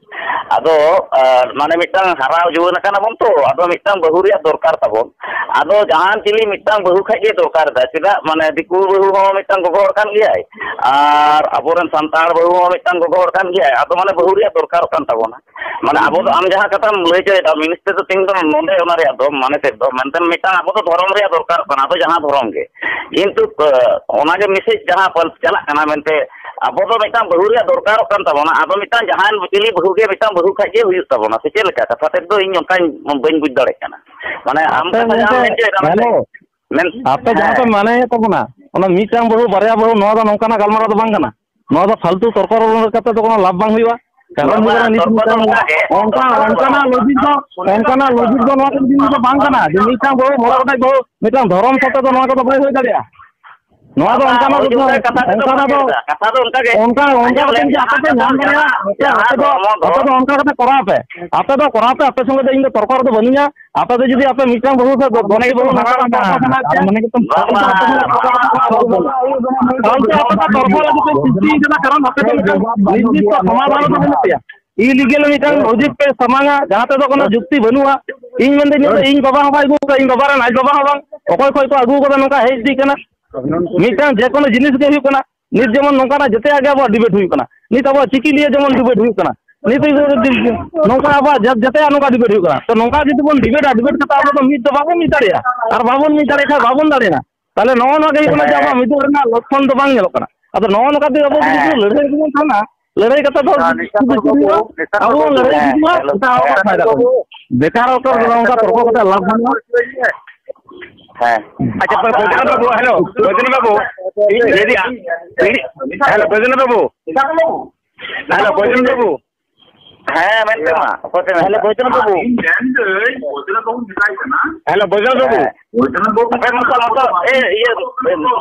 ᱟᱫᱚ, ᱟᱨ, ᱢᱟᱱᱮ, ᱢᱤᱫᱴᱟᱝ ᱦᱟᱨᱟ ᱡᱩᱣᱟᱹᱱ ᱟᱠᱟᱱᱟ ᱵᱚᱱ ᱛᱚ, ᱟᱫᱚ ᱢᱤᱫᱴᱟᱝ ᱵᱟᱹᱦᱩ ᱨᱮᱭᱟᱜ ᱫᱚᱨᱠᱟᱨ ᱛᱟᱵᱚᱱ᱾ ᱟᱫᱚ ᱡᱟᱦᱟᱱ ᱪᱤᱞᱤ ᱢᱤᱫᱴᱟᱝ ᱵᱟᱹᱦᱩ ᱠᱷᱟᱡ ᱜᱮ ᱫᱚᱨᱠᱟᱨ ᱮᱫᱟ, ᱪᱮᱫᱟᱜ? ᱢᱟᱱᱮ, ᱫᱤᱠᱩ ᱵᱟᱹᱦᱩ ᱦᱚᱸ ᱢᱤᱫᱴᱟᱝ ᱜᱚᱜᱚ ᱦᱚᱲ ᱠᱟᱱ ᱜᱮᱭᱟᱭ, ᱟᱨ ᱟᱵᱚᱨᱮᱱ ᱥᱟᱱᱛᱟᱲ ᱵᱟᱹᱦᱩ ᱦᱚᱸ ᱢᱤᱫᱴᱟᱝ ᱜᱚᱜᱚ ᱦᱚᱲ ᱠᱟᱱ ᱜᱮᱭᱟᱭ᱾ ᱟᱫᱚ, ᱢᱟᱱᱮ, ᱵᱟᱹᱦᱩ ᱨᱮᱭᱟᱜ ᱫᱚᱨᱠᱟᱨᱚᱜ ᱠᱟᱱ ᱛᱟᱵᱚᱱᱟ᱾ ᱢᱟᱱᱮ, ᱟᱵᱚ ᱫᱚ, ᱟᱢ ᱡᱟᱦᱟᱸ ᱠᱟᱛᱷᱟᱢ ᱞᱟᱹᱭ ᱦᱚᱪᱚᱭᱮᱫᱟ, ᱢᱤᱱᱤᱥᱴᱟᱨ ᱫᱚ ᱛᱤᱧ ᱫᱚ ᱱᱚᱰᱮ ᱚᱱᱟ ᱨᱮᱭᱟᱜ ᱫᱚ, ᱢᱟᱱᱮ, ᱛᱮᱫ ᱫᱚ, ᱢᱮᱱᱠᱷᱟᱱ ᱢᱤᱫᱴᱟᱝ ᱟᱵᱚ ᱫᱚ ᱫᱷᱚᱨᱚᱢ ᱨᱮᱭᱟᱜ ᱫᱚᱨᱠᱟᱨᱚᱜ ᱠᱟᱱᱟ, ᱟᱫᱚ ᱡᱟᱦᱟᱸ ᱫᱷᱚᱨᱚᱢ ᱜᱮ᱾ ᱠᱤᱱᱛᱩ, ᱚᱱᱟᱜᱮ ᱢᱮᱥᱮᱡᱽ ᱡᱟᱦᱟᱸ ᱯᱟᱞ-, ᱪᱟᱞᱟᱜ ᱠᱟᱱᱟ ᱢᱮᱱᱛᱮ, ᱟᱵᱚ ᱫᱚ ᱢᱤᱫᱴᱟᱝ ᱵᱟᱹᱦᱩ ᱨᱮᱭᱟᱜ ᱫᱚᱨᱠᱟᱨᱚᱜ ᱠᱟᱱ ᱛᱟᱵᱚᱱᱟ᱾ ᱟᱫᱚ ᱢᱤᱫᱴᱟᱝ ᱡᱟᱦᱟᱸᱭ ᱪᱤᱞᱤ ᱵᱟᱹᱦᱩ ᱜᱮ ᱢᱤᱫᱴᱟᱝ ᱵᱟᱹᱦᱩ ᱠᱷᱟᱡ ᱜᱮ ᱦᱩᱭᱩᱜ ᱛᱟᱵᱚᱱᱟ, ᱥᱮ ᱪᱮᱫ ᱞᱮᱠᱟ? ᱠᱟᱛᱷᱟ ᱛᱮᱫ ᱫᱚ ᱤᱧ ᱚᱱᱠᱟᱧ ᱵᱟᱹᱧ ᱵᱩᱡᱽ ᱫᱟᱲᱮᱭᱟᱜ ᱠᱟᱱᱟ᱾ ᱢᱟᱱᱮ, ᱟᱢ ᱟᱯᱮ ᱠᱟᱛᱷᱟ ᱡᱟᱦᱟᱸᱢ ᱜᱚᱝᱠᱮ, ᱢᱮᱱ ᱦᱚᱪᱚᱭᱮᱫᱟ ᱢᱮᱱᱛᱮ, ᱦᱮᱞᱳ, ᱢᱮᱱ-, ᱟᱯᱮ ᱡᱟᱦᱟᱸ ᱯᱮ ᱦᱮᱸ᱾ ᱢᱟᱱᱟᱭᱮᱫ ᱛᱟᱵᱚᱱᱟ, ᱚᱱᱟ ᱢᱤᱫᱴᱟᱝ ᱵᱟᱹᱦᱩ, ᱵᱟᱨᱭᱟ ᱵᱟᱹᱦᱩ, ᱱᱚᱣᱟ ᱫᱚ ᱱᱚᱝᱠᱟᱱᱟᱜ ᱜᱟᱞᱢᱟᱨᱟᱣ ᱫᱚ ᱵᱟᱝ ᱠᱟᱱᱟ᱾ ᱱᱚᱣᱟ ᱫᱚ ᱯᱷᱟᱞᱛᱩ ᱛᱚᱨᱠᱚ ᱠᱟᱛᱮ ᱫᱚ ᱠᱚᱱᱚ ᱞᱟᱵᱷ ᱵᱟᱝ ᱦᱩᱭᱩᱜᱼᱟ᱾ ᱠᱟᱨᱚᱱ ᱵᱟᱝ, ᱦᱩᱭᱩᱜ ᱠᱟᱱᱟ ᱱᱤᱛ ᱛᱚᱨᱠᱚ ᱫᱚ ᱢᱤᱫᱴᱟᱝ ᱚᱱᱠᱟ ᱜᱮ᱾ ᱚᱱᱠᱟ, ᱚᱱᱠᱟᱱᱟᱜ ᱞᱚᱡᱤᱠ ᱫᱚ, ᱚᱱᱠᱟᱱᱟᱜ ᱞᱚᱡᱤᱠ ᱫᱚ ᱱᱚᱣᱟ ᱠᱚ ᱡᱤᱱᱤᱥ ᱫᱚ ᱵᱟᱝ ᱠᱟᱱᱟ ᱡᱮ ᱢᱤᱫᱴᱟᱝ ᱵᱟᱹᱦᱩ ᱢᱚᱬᱮ ᱜᱚᱴᱮᱡ ᱵᱟᱹᱦᱩ ᱢᱤᱫᱴᱟᱝ ᱫᱷᱚᱨᱚᱢ ᱥᱟᱶᱛᱮ ᱫᱚ ᱱᱚᱣᱟ ᱠᱚᱫᱚ ᱵᱟᱭ ᱦᱩᱭ ᱫᱟᱲᱮᱭᱟᱜᱼᱟ᱾ ᱱᱚᱣᱟ ᱫᱚ ᱵᱟᱝ, ᱚᱱᱠᱟᱱᱟᱜ ᱦᱩᱭ ᱫᱚ, ᱫᱟᱲᱮᱭᱟᱜᱼᱟ, ᱠᱟᱛᱷᱟ ᱫᱚ ᱚᱱᱠᱟᱱᱟᱜ ᱵᱟᱝ ᱫᱚ, ᱠᱟᱱᱟ᱾ ᱠᱟᱛᱷᱟ ᱫᱚ ᱚᱱᱠᱟ ᱜᱮ᱾ ᱚᱱᱠᱟ, ᱚᱱᱠᱟ ᱟᱸᱡᱚᱢ ᱠᱟᱛᱮ ᱞᱮᱢ, ᱡᱩᱫᱤ ᱟᱯᱮ ᱯᱮ ᱡᱟᱦᱟᱸ ᱧᱟᱢ ᱠᱟᱛᱷᱟ ᱫᱟᱲᱮᱭᱟᱜᱼᱟ, ᱫᱚ ᱟᱯᱮ, ᱡᱟᱦᱟᱸ ᱟᱯᱮ ᱫᱚ, ᱫᱷᱚᱨᱢᱚ ᱟᱯᱮ ᱫᱚ ᱫᱷᱚᱨᱚᱢ ᱚᱱᱠᱟ ᱠᱟᱛᱮ ᱠᱚᱨᱟᱣ ᱯᱮ᱾ ᱟᱯᱮ ᱫᱚ ᱠᱚᱨᱟᱣ ᱯᱮ, ᱟᱯᱮ ᱥᱚᱸᱜᱮ ᱫᱚ ᱤᱧ ᱫᱚ ᱛᱚᱨᱠᱚ ᱨᱮᱫᱚ ᱵᱟᱹᱱᱩᱧᱟ᱾ ᱟᱯᱮ ᱫᱚ ᱡᱩᱫᱤ ᱟᱯᱮ ᱢᱤᱫᱴᱟᱝ ᱵᱟᱹᱦᱩ ᱥᱮ ᱫᱚᱥᱴᱤ ᱵᱟᱹᱦᱩ ᱦᱟᱨᱟ ᱨᱟᱠᱟᱵ ᱠᱟᱱᱟ, ᱟᱨ ᱢᱟᱱᱮ ᱜᱮᱛᱚ ᱵᱟᱝ, ᱵᱟᱝ, ᱵᱟᱝ᱾ ᱛᱟᱦᱚᱞᱮ ᱟᱯᱮ ᱫᱚ ᱛᱚᱨᱠᱚ ᱞᱟᱹᱜᱤᱫ ᱯᱮ ᱥᱨᱤᱥᱴᱤ ᱠᱟᱫᱟ, ᱠᱟᱨᱚᱱ ᱟᱯᱮ ᱫᱚ ᱢᱤᱫᱴᱟᱝ ᱱᱤᱨᱫᱤᱥᱴᱚ ᱥᱚᱢᱟᱫᱷᱟᱱ ᱫᱚ ᱵᱟᱹᱱᱩᱜ ᱯᱮᱭᱟ᱾ ᱤᱞᱤᱜᱮᱞ ᱢᱤᱫᱴᱟᱝ ᱞᱚᱡᱤᱠ ᱯᱮ ᱥᱟᱢᱟᱝᱟ, ᱡᱟᱦᱟᱸ ᱛᱮᱫᱚ ᱠᱳᱱᱳ ᱡᱩᱠᱛᱤ ᱵᱟᱹᱱᱩᱜᱼᱟ᱾ ᱤᱧ ᱢᱮᱱᱫᱟᱹᱧ, ᱱᱤᱭᱟᱹ ᱫᱚ ᱤᱧ ᱵᱟᱵᱟ ᱦᱚᱸ ᱵᱟᱭ ᱟᱹᱜᱩ ᱠᱟᱫᱟ, ᱤᱧ ᱵᱟᱵᱟ ᱨᱮᱱ ᱟᱡ ᱵᱟᱵᱟ ᱦᱚᱸ ᱵᱟᱝ, ᱚᱠᱚᱭ ᱠᱷᱚᱡ ᱠᱚ ᱟᱹᱜᱩ ᱠᱟᱫᱟ, ᱱᱚᱝᱠᱟ ᱦᱮᱡ ᱤᱫᱤᱜ ᱠᱟᱱᱟ᱾ ᱢᱤᱫᱴᱟᱝ ᱡᱮ ᱠᱳᱱᱳ ᱡᱤᱱᱤᱥ ᱜᱮ ᱦᱩᱭᱩᱜ ᱠᱟᱱᱟ, ᱱᱤᱛ ᱡᱮᱢᱚᱱ ᱱᱚᱝᱠᱟᱱᱟᱜ ᱡᱮᱛᱮᱭᱟᱜ ᱜᱮ ᱟᱵᱚᱣᱟᱜ ᱰᱤᱵᱮᱴ ᱦᱩᱭᱩᱜ ᱠᱟᱱᱟ, ᱱᱤᱛ ᱟᱵᱚᱣᱟᱜ ᱪᱤᱠᱤ ᱱᱤᱭᱮ ᱡᱮᱢᱚᱱ ᱰᱤᱵᱮᱴ ᱦᱩᱭᱩᱜ ᱠᱟᱱᱟ, ᱱᱤᱛ ᱱᱚᱝᱠᱟ ᱟᱵᱚᱣᱟᱜ ᱡᱟ-, ᱡᱮᱛᱮᱭᱟᱜ ᱱᱚᱝᱠᱟ ᱰᱤᱵᱮᱴ ᱦᱩᱭᱩᱜ ᱠᱟᱱᱟ᱾ ᱛᱚ ᱱᱚᱝᱠᱟ ᱡᱩᱫᱤ ᱵᱚᱱ ᱰᱤᱵᱮᱴᱟ, ᱰᱤᱵᱮᱴ ᱠᱟᱛᱮ ᱟᱵᱚ ᱫᱚ ᱢᱤᱫ ᱫᱚ ᱵᱟᱵᱚᱱ ᱢᱤᱫ ᱫᱟᱲᱮᱭᱟᱜᱼᱟ, ᱟᱨ ᱵᱟᱵᱚᱱ ᱢᱤᱫ ᱫᱟᱲᱮᱭᱟᱜ ᱠᱷᱟᱱ ᱵᱟᱵᱚᱱ ᱫᱟᱲᱮᱭᱟᱜᱼᱟ᱾ ᱛᱟᱦᱚᱞᱮ ᱱᱚᱜᱼᱚ ᱱᱚᱣᱟ ᱜᱮ ᱦᱩᱭᱩᱜ ᱠᱟᱱᱟ ᱡᱮ ᱟᱵᱚᱣᱟᱜ ᱢᱤᱫᱚᱜ ᱨᱮᱱᱟᱜ ᱞᱚᱠᱠᱷᱚᱱ ᱫᱚ ᱵᱟᱝ ᱧᱮᱞᱚᱜ ᱠᱟᱱᱟ᱾ ᱟᱫᱚ ᱱᱚᱜᱼᱚ ᱱᱚᱝᱠᱟ ᱛᱮ ᱟᱵᱚ ᱡᱩᱫᱤ ᱦᱮᱸ᱾ ᱞᱟᱹᱲᱦᱟᱹᱭ ᱨᱮᱵᱚᱱ ᱛᱟᱦᱮᱱᱟ, ᱞᱟᱹᱲᱦᱟᱹᱭ ᱠᱟᱛᱮ ᱫᱚ ᱦᱮᱸ, ᱱᱤᱥᱟᱱ ᱪᱤᱠᱟᱹ ᱵᱟᱹᱵᱩ, ᱦᱩᱭᱩᱜᱼᱟ? ᱱᱤᱥᱟᱱ ᱟᱵᱚ ᱵᱚᱱ ᱵᱟᱹᱵᱩ, ᱞᱟᱹᱲᱦᱟᱹᱭ ᱦᱮᱸ, ᱡᱩᱫᱤ ᱢᱟ ᱦᱮᱸ, ᱮᱴᱟᱜ ᱦᱚᱲᱟᱜ ᱦᱮᱸ, ᱯᱷᱟᱭᱫᱟ ᱠᱚ᱾ ᱱᱤᱥᱟᱱ ᱵᱮᱠᱟᱨ ᱚᱠᱛᱚ ᱨᱮᱫᱚ ᱵᱟᱹᱵᱩ, ᱱᱚᱝᱠᱟ ᱛᱚᱨᱠᱚ ᱠᱟᱛᱮ ᱞᱟᱵᱷ ᱵᱟᱹᱱᱩᱜᱼᱟ᱾ ᱦᱮᱸ᱾ ᱟᱪᱪᱷᱟ, ᱵᱳᱭᱫᱚᱱᱟᱛᱷ ᱵᱟᱹᱵᱩ, ᱦᱮᱞᱳ, ᱵᱳᱭᱫᱚᱱᱟᱛᱷ ᱵᱟᱹᱵᱩ, ᱤᱧ ᱞᱟᱹᱭ ᱫᱤᱧ, ᱦᱮᱞᱳ, ᱵᱳᱭᱫᱚᱱᱟᱛᱷ ᱵᱟᱹᱵᱩ, ᱦᱮᱞᱳ, ᱵᱳᱭᱫᱚᱱᱟᱛᱷ ᱵᱟᱹᱵᱩ᱾ ᱦᱮᱸ, ᱢᱮᱱ ᱯᱮ ᱢᱟ, ᱚᱠᱚᱭ ᱯᱮ ᱢᱮᱱ ᱦᱮᱞᱳ, ᱠᱟᱱᱟ? ᱵᱳᱭᱫᱚᱱᱟᱛᱷ ᱵᱟᱹᱵᱩ᱾ ᱤᱧ ᱢᱮᱱᱫᱟᱹᱧ, ᱵᱳᱭᱫᱚᱱᱟᱛᱷ ᱵᱟᱹᱵᱩᱧ ᱢᱮᱛᱟᱭ ᱠᱟᱱᱟ᱾ ᱦᱮᱞᱳ, ᱵᱳᱭᱫᱚᱱᱟᱛᱷ ᱵᱟᱹᱵᱩ᱾ ᱦᱮᱸ᱾ ᱵᱳᱭᱫᱚᱱᱟᱛᱷ ᱵᱟᱹᱵᱩ᱾ ᱟᱯᱮ ᱱᱚᱝᱠᱟ ᱱᱚᱝᱠᱟ, ᱮ, ᱤᱭᱟᱹ,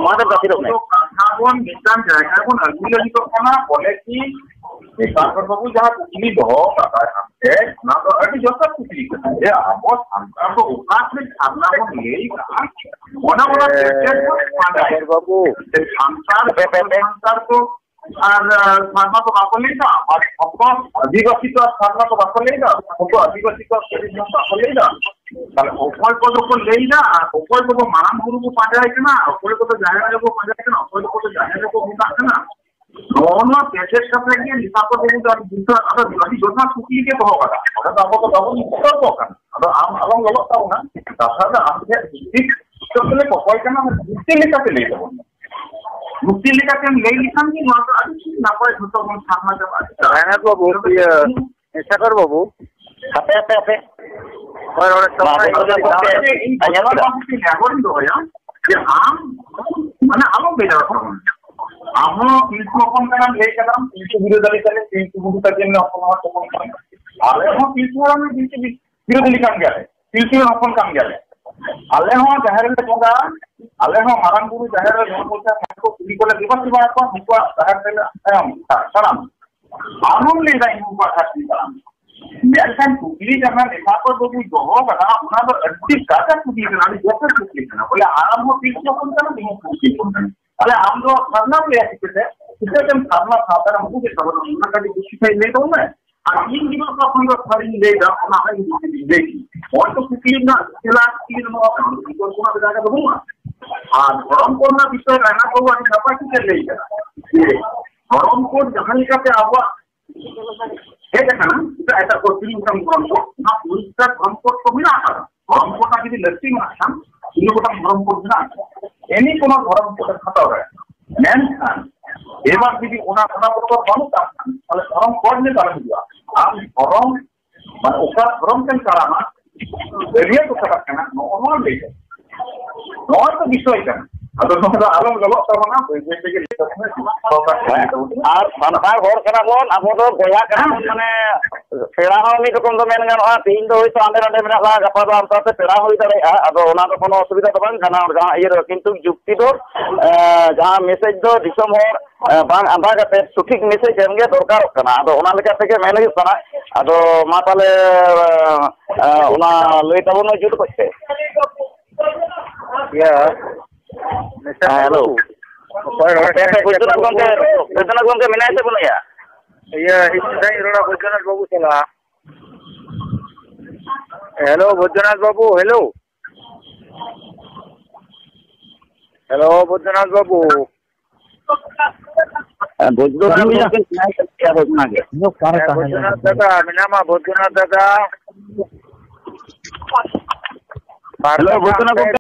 ᱢᱟᱫᱷᱮᱨ ᱜᱟᱛᱮ ᱨᱚᱲ ᱢᱮ᱾ ᱠᱟᱛᱷᱟ ᱵᱚᱱ ᱢᱤᱫᱴᱟᱝ ᱡᱟᱭᱜᱟ ᱨᱮᱵᱚᱱ ᱟᱹᱜᱩ ᱞᱟᱹᱜᱤᱫᱚᱜ ᱠᱟᱱᱟ, ᱵᱚᱞᱮ ᱠᱤ ᱫᱤᱵᱟᱠᱚᱨ ᱵᱟᱹᱵᱩ ᱡᱟᱦᱟᱸ ᱠᱩᱠᱞᱤ ᱫᱚᱦᱚ ᱠᱟᱫᱟᱭ ᱟᱢ ᱴᱷᱮᱱ, ᱚᱱᱟ ᱫᱚ ᱟᱹᱰᱤ ᱡᱚᱛᱷᱟᱛ ᱠᱩᱠᱞᱤ ᱠᱟᱱᱟ᱾ ᱡᱮ ᱟᱵᱚ ᱥᱟᱱᱛᱟᱲ ᱫᱚ ᱚᱠᱟ ᱥᱮᱫ ᱥᱟᱨᱱᱟ ᱵᱚᱱ ᱞᱟᱹᱭ ᱠᱟᱜᱼᱟ, ᱚᱱᱟ, ᱚᱱᱟ ᱦᱮᱸ, ᱥᱮᱪᱮᱫ ᱵᱚᱱ ᱯᱟᱸᱡᱟᱭᱟ᱾ ᱵᱟᱹᱵᱩ᱾ ᱥᱟᱱᱛᱟᱲ, ᱦᱟᱯᱮ, ᱦᱟᱯᱮ, ᱦᱟᱯᱮ᱾ ᱥᱟᱱᱛᱟᱲ ᱫᱚ ᱟᱨ, ᱟᱨ, ᱥᱟᱨᱱᱟ ᱫᱚ ᱵᱟᱠᱚ ᱞᱟᱹᱭ ᱮᱫᱟ, ᱟᱨ ᱦᱚᱯᱚᱱ ᱟᱹᱫᱤᱵᱟᱹᱥᱤ ᱫᱚ ᱟᱨ ᱥᱟᱨᱱᱟ ᱫᱚ ᱵᱟᱠᱚ ᱞᱟᱹᱭ ᱮᱫᱟ, ᱦᱚᱯᱚᱱ ᱟᱹᱫᱤᱵᱟᱹᱥᱤ ᱫᱚ ᱟᱨ ᱥᱟᱹᱨᱤ ᱫᱷᱚᱨᱚᱢ ᱵᱟᱠᱚ ᱞᱟᱹᱭ ᱮᱫᱟ᱾ ᱛᱟᱦᱞᱮ ᱚᱠᱚᱭ ᱠᱚᱫᱚ ᱠᱚ ᱞᱟᱹᱭ ᱮᱫᱟ ᱟᱨ ᱚᱠᱚᱭ ᱠᱚᱫᱚ ᱢᱟᱨᱟᱝ ᱵᱩᱨᱩ ᱠᱚ ᱯᱟᱸᱡᱟᱭ ᱠᱟᱱᱟ, ᱚᱠᱚᱭ ᱠᱚᱫᱚ ᱡᱟᱦᱮᱨ ᱟᱭᱳ ᱠᱚ ᱯᱟᱸᱡᱟᱭ ᱠᱟᱱᱟ, ᱚᱠᱚᱭ ᱠᱚᱫᱚ ᱡᱟᱦᱮᱨ ᱨᱮᱠᱚ ᱢᱮᱛᱟᱜ ᱠᱟᱱᱟ, ᱱᱚᱜᱼᱚ ᱱᱚᱣᱟ ᱛᱮᱛᱮᱫ ᱠᱟᱛᱮ ᱜᱮ ᱱᱮᱛᱟᱨ ᱫᱚ ᱵᱟᱹᱵᱩ ᱫᱚ ᱟᱹᱰᱤ ᱡᱚᱛᱷᱟᱛ, ᱟᱫᱚ ᱟᱹᱰᱤ ᱡᱚᱛᱷᱟᱛ ᱠᱩᱠᱞᱤ ᱜᱮ ᱫᱚᱦᱚ ᱠᱟᱫᱟ᱾ ᱚᱸᱰᱮ ᱫᱚ ᱟᱵᱚ ᱫᱚ ᱵᱟᱵᱚᱱ ᱵᱤᱛᱚᱨᱠᱚᱜ ᱠᱟᱱᱟ᱾ ᱟᱫᱚ ᱟᱢ ᱟᱞᱚᱢ ᱞᱚᱞᱚᱜ ᱛᱟᱵᱚᱱᱟ, ᱠᱟᱛᱷᱟ ᱫᱚ ᱟᱢ ᱴᱷᱮᱱ ᱴᱷᱤᱠ ᱩᱛᱛᱚᱨ ᱫᱚᱞᱮ ᱠᱚᱠᱚᱭ ᱠᱟᱱᱟ, ᱚᱱᱟ ᱡᱩᱠᱛᱤ ᱞᱮᱠᱟᱛᱮ ᱞᱟᱹᱭ ᱛᱟᱵᱚᱱ ᱢᱮ᱾ ᱡᱩᱠᱛᱤ ᱞᱮᱠᱟᱛᱮᱢ ᱞᱟᱹᱭ ᱞᱮᱠᱷᱟᱱ ᱜᱮ ᱱᱚᱣᱟ ᱫᱚ ᱟᱹᱰᱤ ᱱᱟᱯᱟᱭ ᱡᱷᱚᱛᱚ ᱵᱚᱱ ᱥᱟᱨᱱᱟ ᱪᱟᱵᱟᱜᱼᱟ᱾ ᱦᱮᱸ ᱵᱟᱹᱵᱩ, ᱤᱭᱟᱹ, ᱥᱟᱜᱚᱨ ᱵᱟᱹᱵᱩ᱾ ᱦᱟᱯᱮ, ᱦᱟᱯᱮ, ᱦᱟᱯᱮ᱾ ᱦᱳᱭ, ᱨᱚᱲᱮᱫ ᱢᱟ, ᱛᱟᱵᱚᱱᱟᱭ᱾ ᱟᱸᱡᱚᱢ ᱠᱮᱫᱟ? ᱤᱧ ᱟᱸᱡᱚᱢ ᱠᱮᱫᱟ? ᱱᱮᱦᱚᱨᱤᱧ ᱫᱚᱦᱚᱭᱟ ᱡᱮ ᱟᱢ ᱢᱟᱱᱮ ᱟᱞᱚᱢ ᱵᱮᱡᱟᱨᱚᱜ ᱛᱟᱵᱚᱱ᱾ ᱟᱢ ᱦᱚᱸ ᱯᱤᱞᱪᱩ ᱦᱚᱯᱚᱱ ᱠᱟᱱᱟᱢ, ᱞᱟᱹᱭ ᱠᱟᱫᱟᱢ, ᱯᱤᱞᱪᱩ ᱵᱤᱨᱳᱫᱷᱟᱞᱤ ᱠᱟᱱᱟᱞᱮ, ᱯᱤᱞᱪᱩ ᱵᱩᱰᱷᱤ ᱛᱟᱹᱠᱤᱱ ᱞᱮ ᱦᱚᱯᱚᱱ ᱦᱚᱯᱚᱱ ᱠᱟᱱᱟ᱾ ᱟᱞᱮ ᱦᱚᱸ ᱯᱤᱞᱪᱩ ᱦᱟᱲᱟᱢ ᱨᱮᱱ ᱯᱤᱞᱪᱩ ᱵᱤ-, ᱵᱤᱨᱳᱫᱷᱟᱞᱤ ᱠᱟᱱ ᱜᱮᱭᱟᱞᱮ, ᱯᱤᱞᱪᱩ ᱨᱮᱱ ᱦᱚᱯᱚᱱ ᱠᱟᱱ ᱜᱮᱭᱟᱞᱮ᱾ ᱟᱞᱮ ᱦᱚᱸ ᱡᱟᱦᱮᱨ ᱨᱮᱞᱮ ᱵᱚᱸᱜᱟ, ᱟᱞᱮ ᱦᱚᱸ ᱢᱟᱨᱟᱝ ᱵᱩᱨᱩ ᱡᱟᱦᱮᱨ ᱨᱮ ᱡᱚᱢ ᱯᱚᱭᱥᱟ ᱠᱚ ᱠᱩᱞᱤ ᱠᱚᱞᱮ ᱫᱮᱵᱟ ᱥᱮᱵᱟ ᱟᱠᱚᱣᱟ, ᱩᱱᱠᱩᱣᱟᱜ ᱡᱟᱦᱮᱨ ᱨᱮᱞᱮ ᱛᱟᱭᱚᱢ ᱛᱟᱲᱟᱢ᱾ ᱟᱢ ᱦᱚᱸᱢ ᱞᱟᱹᱭ ᱫᱟ ᱤᱧ ᱩᱱᱠᱩᱣᱟᱜ ᱡᱟᱦᱮᱨ ᱨᱮᱧ ᱛᱟᱲᱟᱢ᱾ ᱢᱮᱱᱠᱷᱟᱱ ᱠᱩᱠᱞᱤ ᱡᱟᱦᱟᱸ ᱞᱮᱠᱷᱟ ᱠᱚ ᱵᱟᱹᱵᱩᱭ ᱫᱚᱦᱚ ᱠᱟᱫᱟ, ᱚᱱᱟ ᱫᱚ ᱟᱹᱰᱤ ᱠᱟᱡᱟᱠ ᱠᱩᱠᱞᱤ ᱠᱟᱱᱟ, ᱟᱹᱰᱤ ᱡᱚᱛᱷᱟᱛ ᱠᱩᱠᱞᱤ ᱠᱟᱱᱟ᱾ ᱵᱚᱞᱮ ᱟᱢ ᱦᱚᱸ ᱯᱤᱞᱪᱩ ᱦᱚᱯᱚᱱ ᱠᱟᱱᱟᱢ, ᱤᱧ ᱦᱚᱸ ᱯᱤᱞᱪᱩ ᱦᱚᱯᱚᱱ ᱠᱟᱱᱟ᱾ ᱛᱟᱦᱞᱮ ᱟᱢ ᱫᱚ ᱥᱟᱨᱱᱟᱢ ᱞᱟᱹᱭᱟ ᱪᱤᱠᱟᱹᱛᱮ? ᱪᱤᱠᱟᱹᱛᱮᱢ ᱥᱟᱨᱱᱟ ᱥᱟᱶᱛᱟ ᱨᱮᱢ ᱵᱩᱡᱮᱫ ᱛᱟᱵᱚᱱᱟ? ᱚᱱᱟ ᱠᱟᱹᱴᱤᱡ ᱵᱮᱥᱤ ᱥᱟᱺᱦᱤᱡ ᱞᱟᱹᱭ ᱛᱟᱵᱚᱱ ᱢᱮ᱾ ᱟᱨ ᱤᱧ ᱜᱮ ᱱᱚᱣᱟ ᱠᱷᱚᱱ ᱫᱚ ᱥᱟᱹᱨᱤᱧ ᱞᱟᱹᱭ ᱫᱟ, ᱚᱱᱟ ᱦᱚᱸ ᱤᱧ ᱡᱩᱫᱤᱧ ᱞᱟᱹᱭ ᱠᱮᱭᱟ᱾ ᱦᱚᱭᱛᱳ ᱠᱩᱠᱞᱤ ᱨᱮᱱᱟᱜ ᱛᱮᱞᱟ ᱠᱩᱠᱞᱤ ᱨᱮ ᱱᱚᱣᱟ ᱠᱟᱱᱟ, ᱵᱤᱠᱚᱞᱯᱚ ᱨᱮᱱᱟᱜ ᱡᱟᱭᱜᱟ ᱫᱚ ᱵᱟᱹᱱᱩᱜᱼᱟ᱾ ᱟᱨ ᱫᱷᱚᱨᱚᱢ ᱠᱚᱨᱮᱱᱟᱜ ᱵᱤᱥᱚᱭ ᱨᱮ ᱨᱟᱭᱱᱟ ᱵᱟᱹᱵᱩ ᱟᱹᱰᱤ ᱱᱟᱯᱟᱭ ᱠᱟᱛᱮ ᱞᱟᱹᱭ ᱠᱟᱫᱟ᱾ ᱡᱮ ᱫᱷᱚᱨᱚᱢ ᱠᱳᱰ ᱡᱟᱦᱟᱸ ᱞᱮᱠᱟᱛᱮ ᱟᱵᱚᱣᱟᱜ ᱦᱮᱡ ᱟᱠᱟᱱᱟ, ᱮᱴᱟᱜ ᱮᱴᱟᱜ ᱠᱚ ᱛᱤᱱ ᱜᱚᱴᱟᱝ ᱫᱷᱚᱨᱚᱢ ᱠᱳᱰ, ᱚᱱᱟ ᱯᱚᱨᱤᱥᱠᱟᱨ ᱫᱷᱚᱨᱚᱢ ᱠᱳᱰ ᱠᱚ ᱢᱮᱱᱟᱜ ᱟᱠᱟᱫᱟ᱾ ᱫᱷᱚᱨᱚᱢ ᱠᱳᱰ ᱨᱮᱱᱟᱜ ᱡᱩᱫᱤ ᱞᱟᱹᱠᱛᱤ ᱢᱮᱱᱟᱜ ᱠᱷᱟᱱ, ᱛᱤᱱ ᱜᱚᱴᱟᱝ ᱫᱷᱚᱨᱚᱢ ᱠᱳᱰ ᱢᱮᱱᱟᱜ ᱟᱠᱟᱫᱟ, ᱮᱱᱤ ᱠᱳᱱᱳ ᱫᱷᱚᱨᱚᱢ ᱠᱳᱰ ᱮᱢ ᱦᱟᱛᱟᱣ ᱫᱟᱲᱮᱭᱟᱜᱼᱟ᱾ ᱢᱮᱱᱠᱷᱟᱱ ᱮᱵᱟᱨ ᱡᱩᱫᱤ ᱚᱱᱟ, ᱚᱱᱟ ᱵᱚᱛᱚᱨ ᱵᱟᱹᱱᱩᱜ ᱛᱟᱢ ᱠᱷᱟᱱ, ᱛᱟᱦᱞᱮ ᱫᱷᱚᱨᱚᱢ ᱠᱳᱰ ᱱᱤᱭᱮ ᱟᱞᱚᱢ ᱦᱤᱡᱩᱜᱼᱟ᱾ ᱟᱢ ᱫᱷᱚᱨᱚᱢ, ᱢᱟᱱᱮ ᱚᱠᱟ ᱫᱷᱚᱨᱚᱢ ᱛᱮᱢ ᱛᱟᱲᱟᱢᱟ, ᱟᱹᱰᱤ ᱠᱚ ᱪᱟᱞᱟᱜ ᱠᱟᱱᱟ, ᱱᱚᱜᱼᱚ ᱱᱚᱣᱟ ᱞᱟᱹᱭ ᱫᱟ᱾ ᱱᱚᱣᱟ ᱫᱚ ᱵᱤᱥᱚᱭ ᱠᱟᱱᱟ᱾ ᱟᱫᱚ ᱱᱚᱣᱟ ᱫᱚ ᱟᱞᱚᱢ ᱞᱚᱞᱚᱜ ᱛᱟᱵᱚᱱᱟ, ᱵᱟᱹᱭ ᱵᱟᱹᱭ ᱛᱮᱜᱮ ᱞᱟᱹᱭ ᱛᱟᱵᱚᱱ ᱢᱮ᱾ ᱦᱮᱸ, ᱟᱨ ᱥᱟᱱᱛᱟᱲ ᱦᱚᱲ ᱠᱟᱱᱟ ᱵᱚᱱ, ᱟᱵᱚ ᱫᱚ ᱵᱚᱭᱦᱟ ᱠᱟᱱᱟ ᱵᱚᱱ, ᱢᱟᱱᱮ ᱯᱮᱲᱟ ᱦᱚᱸ ᱢᱤᱫ ᱨᱚᱠᱚᱢ ᱫᱚ ᱢᱮᱱ ᱜᱟᱱᱚᱜᱼᱟ᱾ ᱛᱮᱦᱮᱧ ᱫᱚ ᱦᱳᱭᱛᱳ ᱦᱟᱸᱰᱮ ᱱᱟᱰᱮ ᱢᱮᱱᱟᱜ ᱞᱟᱝ, ᱜᱟᱯᱟ ᱫᱚ ᱟᱢ ᱥᱟᱶᱛᱮ ᱯᱮᱲᱟ ᱦᱩᱭ ᱫᱟᱲᱮᱭᱟᱜᱼᱟ᱾ ᱟᱫᱚ ᱚᱱᱟ ᱫᱚ ᱠᱳᱱᱳ ᱚᱥᱩᱵᱤᱫᱷᱟ ᱫᱚ ᱵᱟᱝ ᱠᱟᱱᱟ, ᱡᱟᱦᱟᱸ ᱤᱭᱟᱹ ᱨᱮ᱾ ᱠᱤᱱᱛᱩ ᱡᱩᱠᱛᱤ ᱫᱚ, ᱮᱸ, ᱡᱟᱦᱟᱸ ᱢᱮᱥᱮᱡᱽ ᱫᱚ ᱫᱤᱥᱚᱢ ᱦᱚᱲ, ᱮᱸ, ᱵᱟᱝ ᱟᱸᱫᱷᱟ ᱠᱟᱛᱮ ᱥᱚᱴᱷᱤᱠ ᱢᱮᱥᱮᱡᱽ ᱮᱢ ᱜᱮ ᱫᱚᱨᱠᱟᱨᱚᱜ ᱠᱟᱱᱟ᱾ ᱟᱫᱚ ᱚᱱᱟ ᱞᱮᱠᱟ ᱛᱮᱜᱮ ᱢᱮᱱ ᱦᱩᱭᱩᱜ ᱠᱟᱱᱟ᱾ ᱟᱫᱚ ᱢᱟ ᱛᱟᱦᱞᱮ, ᱮᱸ, ᱚᱱᱟ ᱞᱟᱹᱭ ᱛᱟᱵᱚᱱ ᱢᱮ ᱡᱩᱛ ᱠᱚᱡ ᱛᱮ᱾ ᱤᱭᱟᱹ, ᱦᱮᱸ, ᱦᱮᱞᱳ᱾ ᱚᱠᱚᱭ ᱨᱚᱲ ᱦᱟᱯᱮ, ᱦᱟᱯᱮ, ᱠᱟᱱᱟ? ᱵᱳᱭᱫᱚᱱᱟᱛᱷ ᱜᱚᱢᱠᱮ, ᱵᱳᱭᱫᱚᱱᱟᱛᱷ ᱜᱚᱢᱠᱮ ᱢᱮᱱᱟᱭᱟ ᱥᱮ ᱵᱟᱹᱱᱩᱭᱟ? ᱤᱭᱟᱹ, ᱤᱧ ᱥᱟᱶ ᱤᱧ ᱨᱚᱲᱟ ᱵᱳᱭᱫᱚᱱᱟᱛᱷ ᱵᱟᱹᱵᱩ ᱥᱟᱞᱟᱜ᱾ ᱦᱮᱞᱳ, ᱵᱳᱭᱫᱚᱱᱟᱛᱷ ᱵᱟᱹᱵᱩ, ᱦᱮᱞᱳ᱾ ᱦᱮᱞᱳ, ᱵᱳᱭᱫᱚᱱᱟᱛᱷ ᱵᱟᱹᱵᱩ᱾ ᱦᱮᱸ, ᱵᱳᱭᱫᱚᱱᱟᱛᱷ ᱜᱚᱢᱠᱮ ᱢᱮᱱᱟᱭᱟ ᱥᱮ ᱵᱟᱹᱱᱩᱭᱟ? ᱤᱧ ᱫᱚ ᱚᱠᱟᱨᱮ ᱦᱮᱸ, ᱛᱟᱦᱮᱸ ᱵᱳᱭᱫᱚᱱᱟᱛᱷ ᱞᱮᱱᱟ? ᱫᱟᱫᱟ, ᱢᱮᱱᱟᱢᱟ, ᱵᱳᱭᱫᱚᱱᱟᱛᱷ ᱫᱟᱫᱟ᱾ ᱦᱮᱞᱳ, ᱵᱳᱭᱫᱚᱱᱟᱛᱷ ᱜᱚᱢᱠᱮ᱾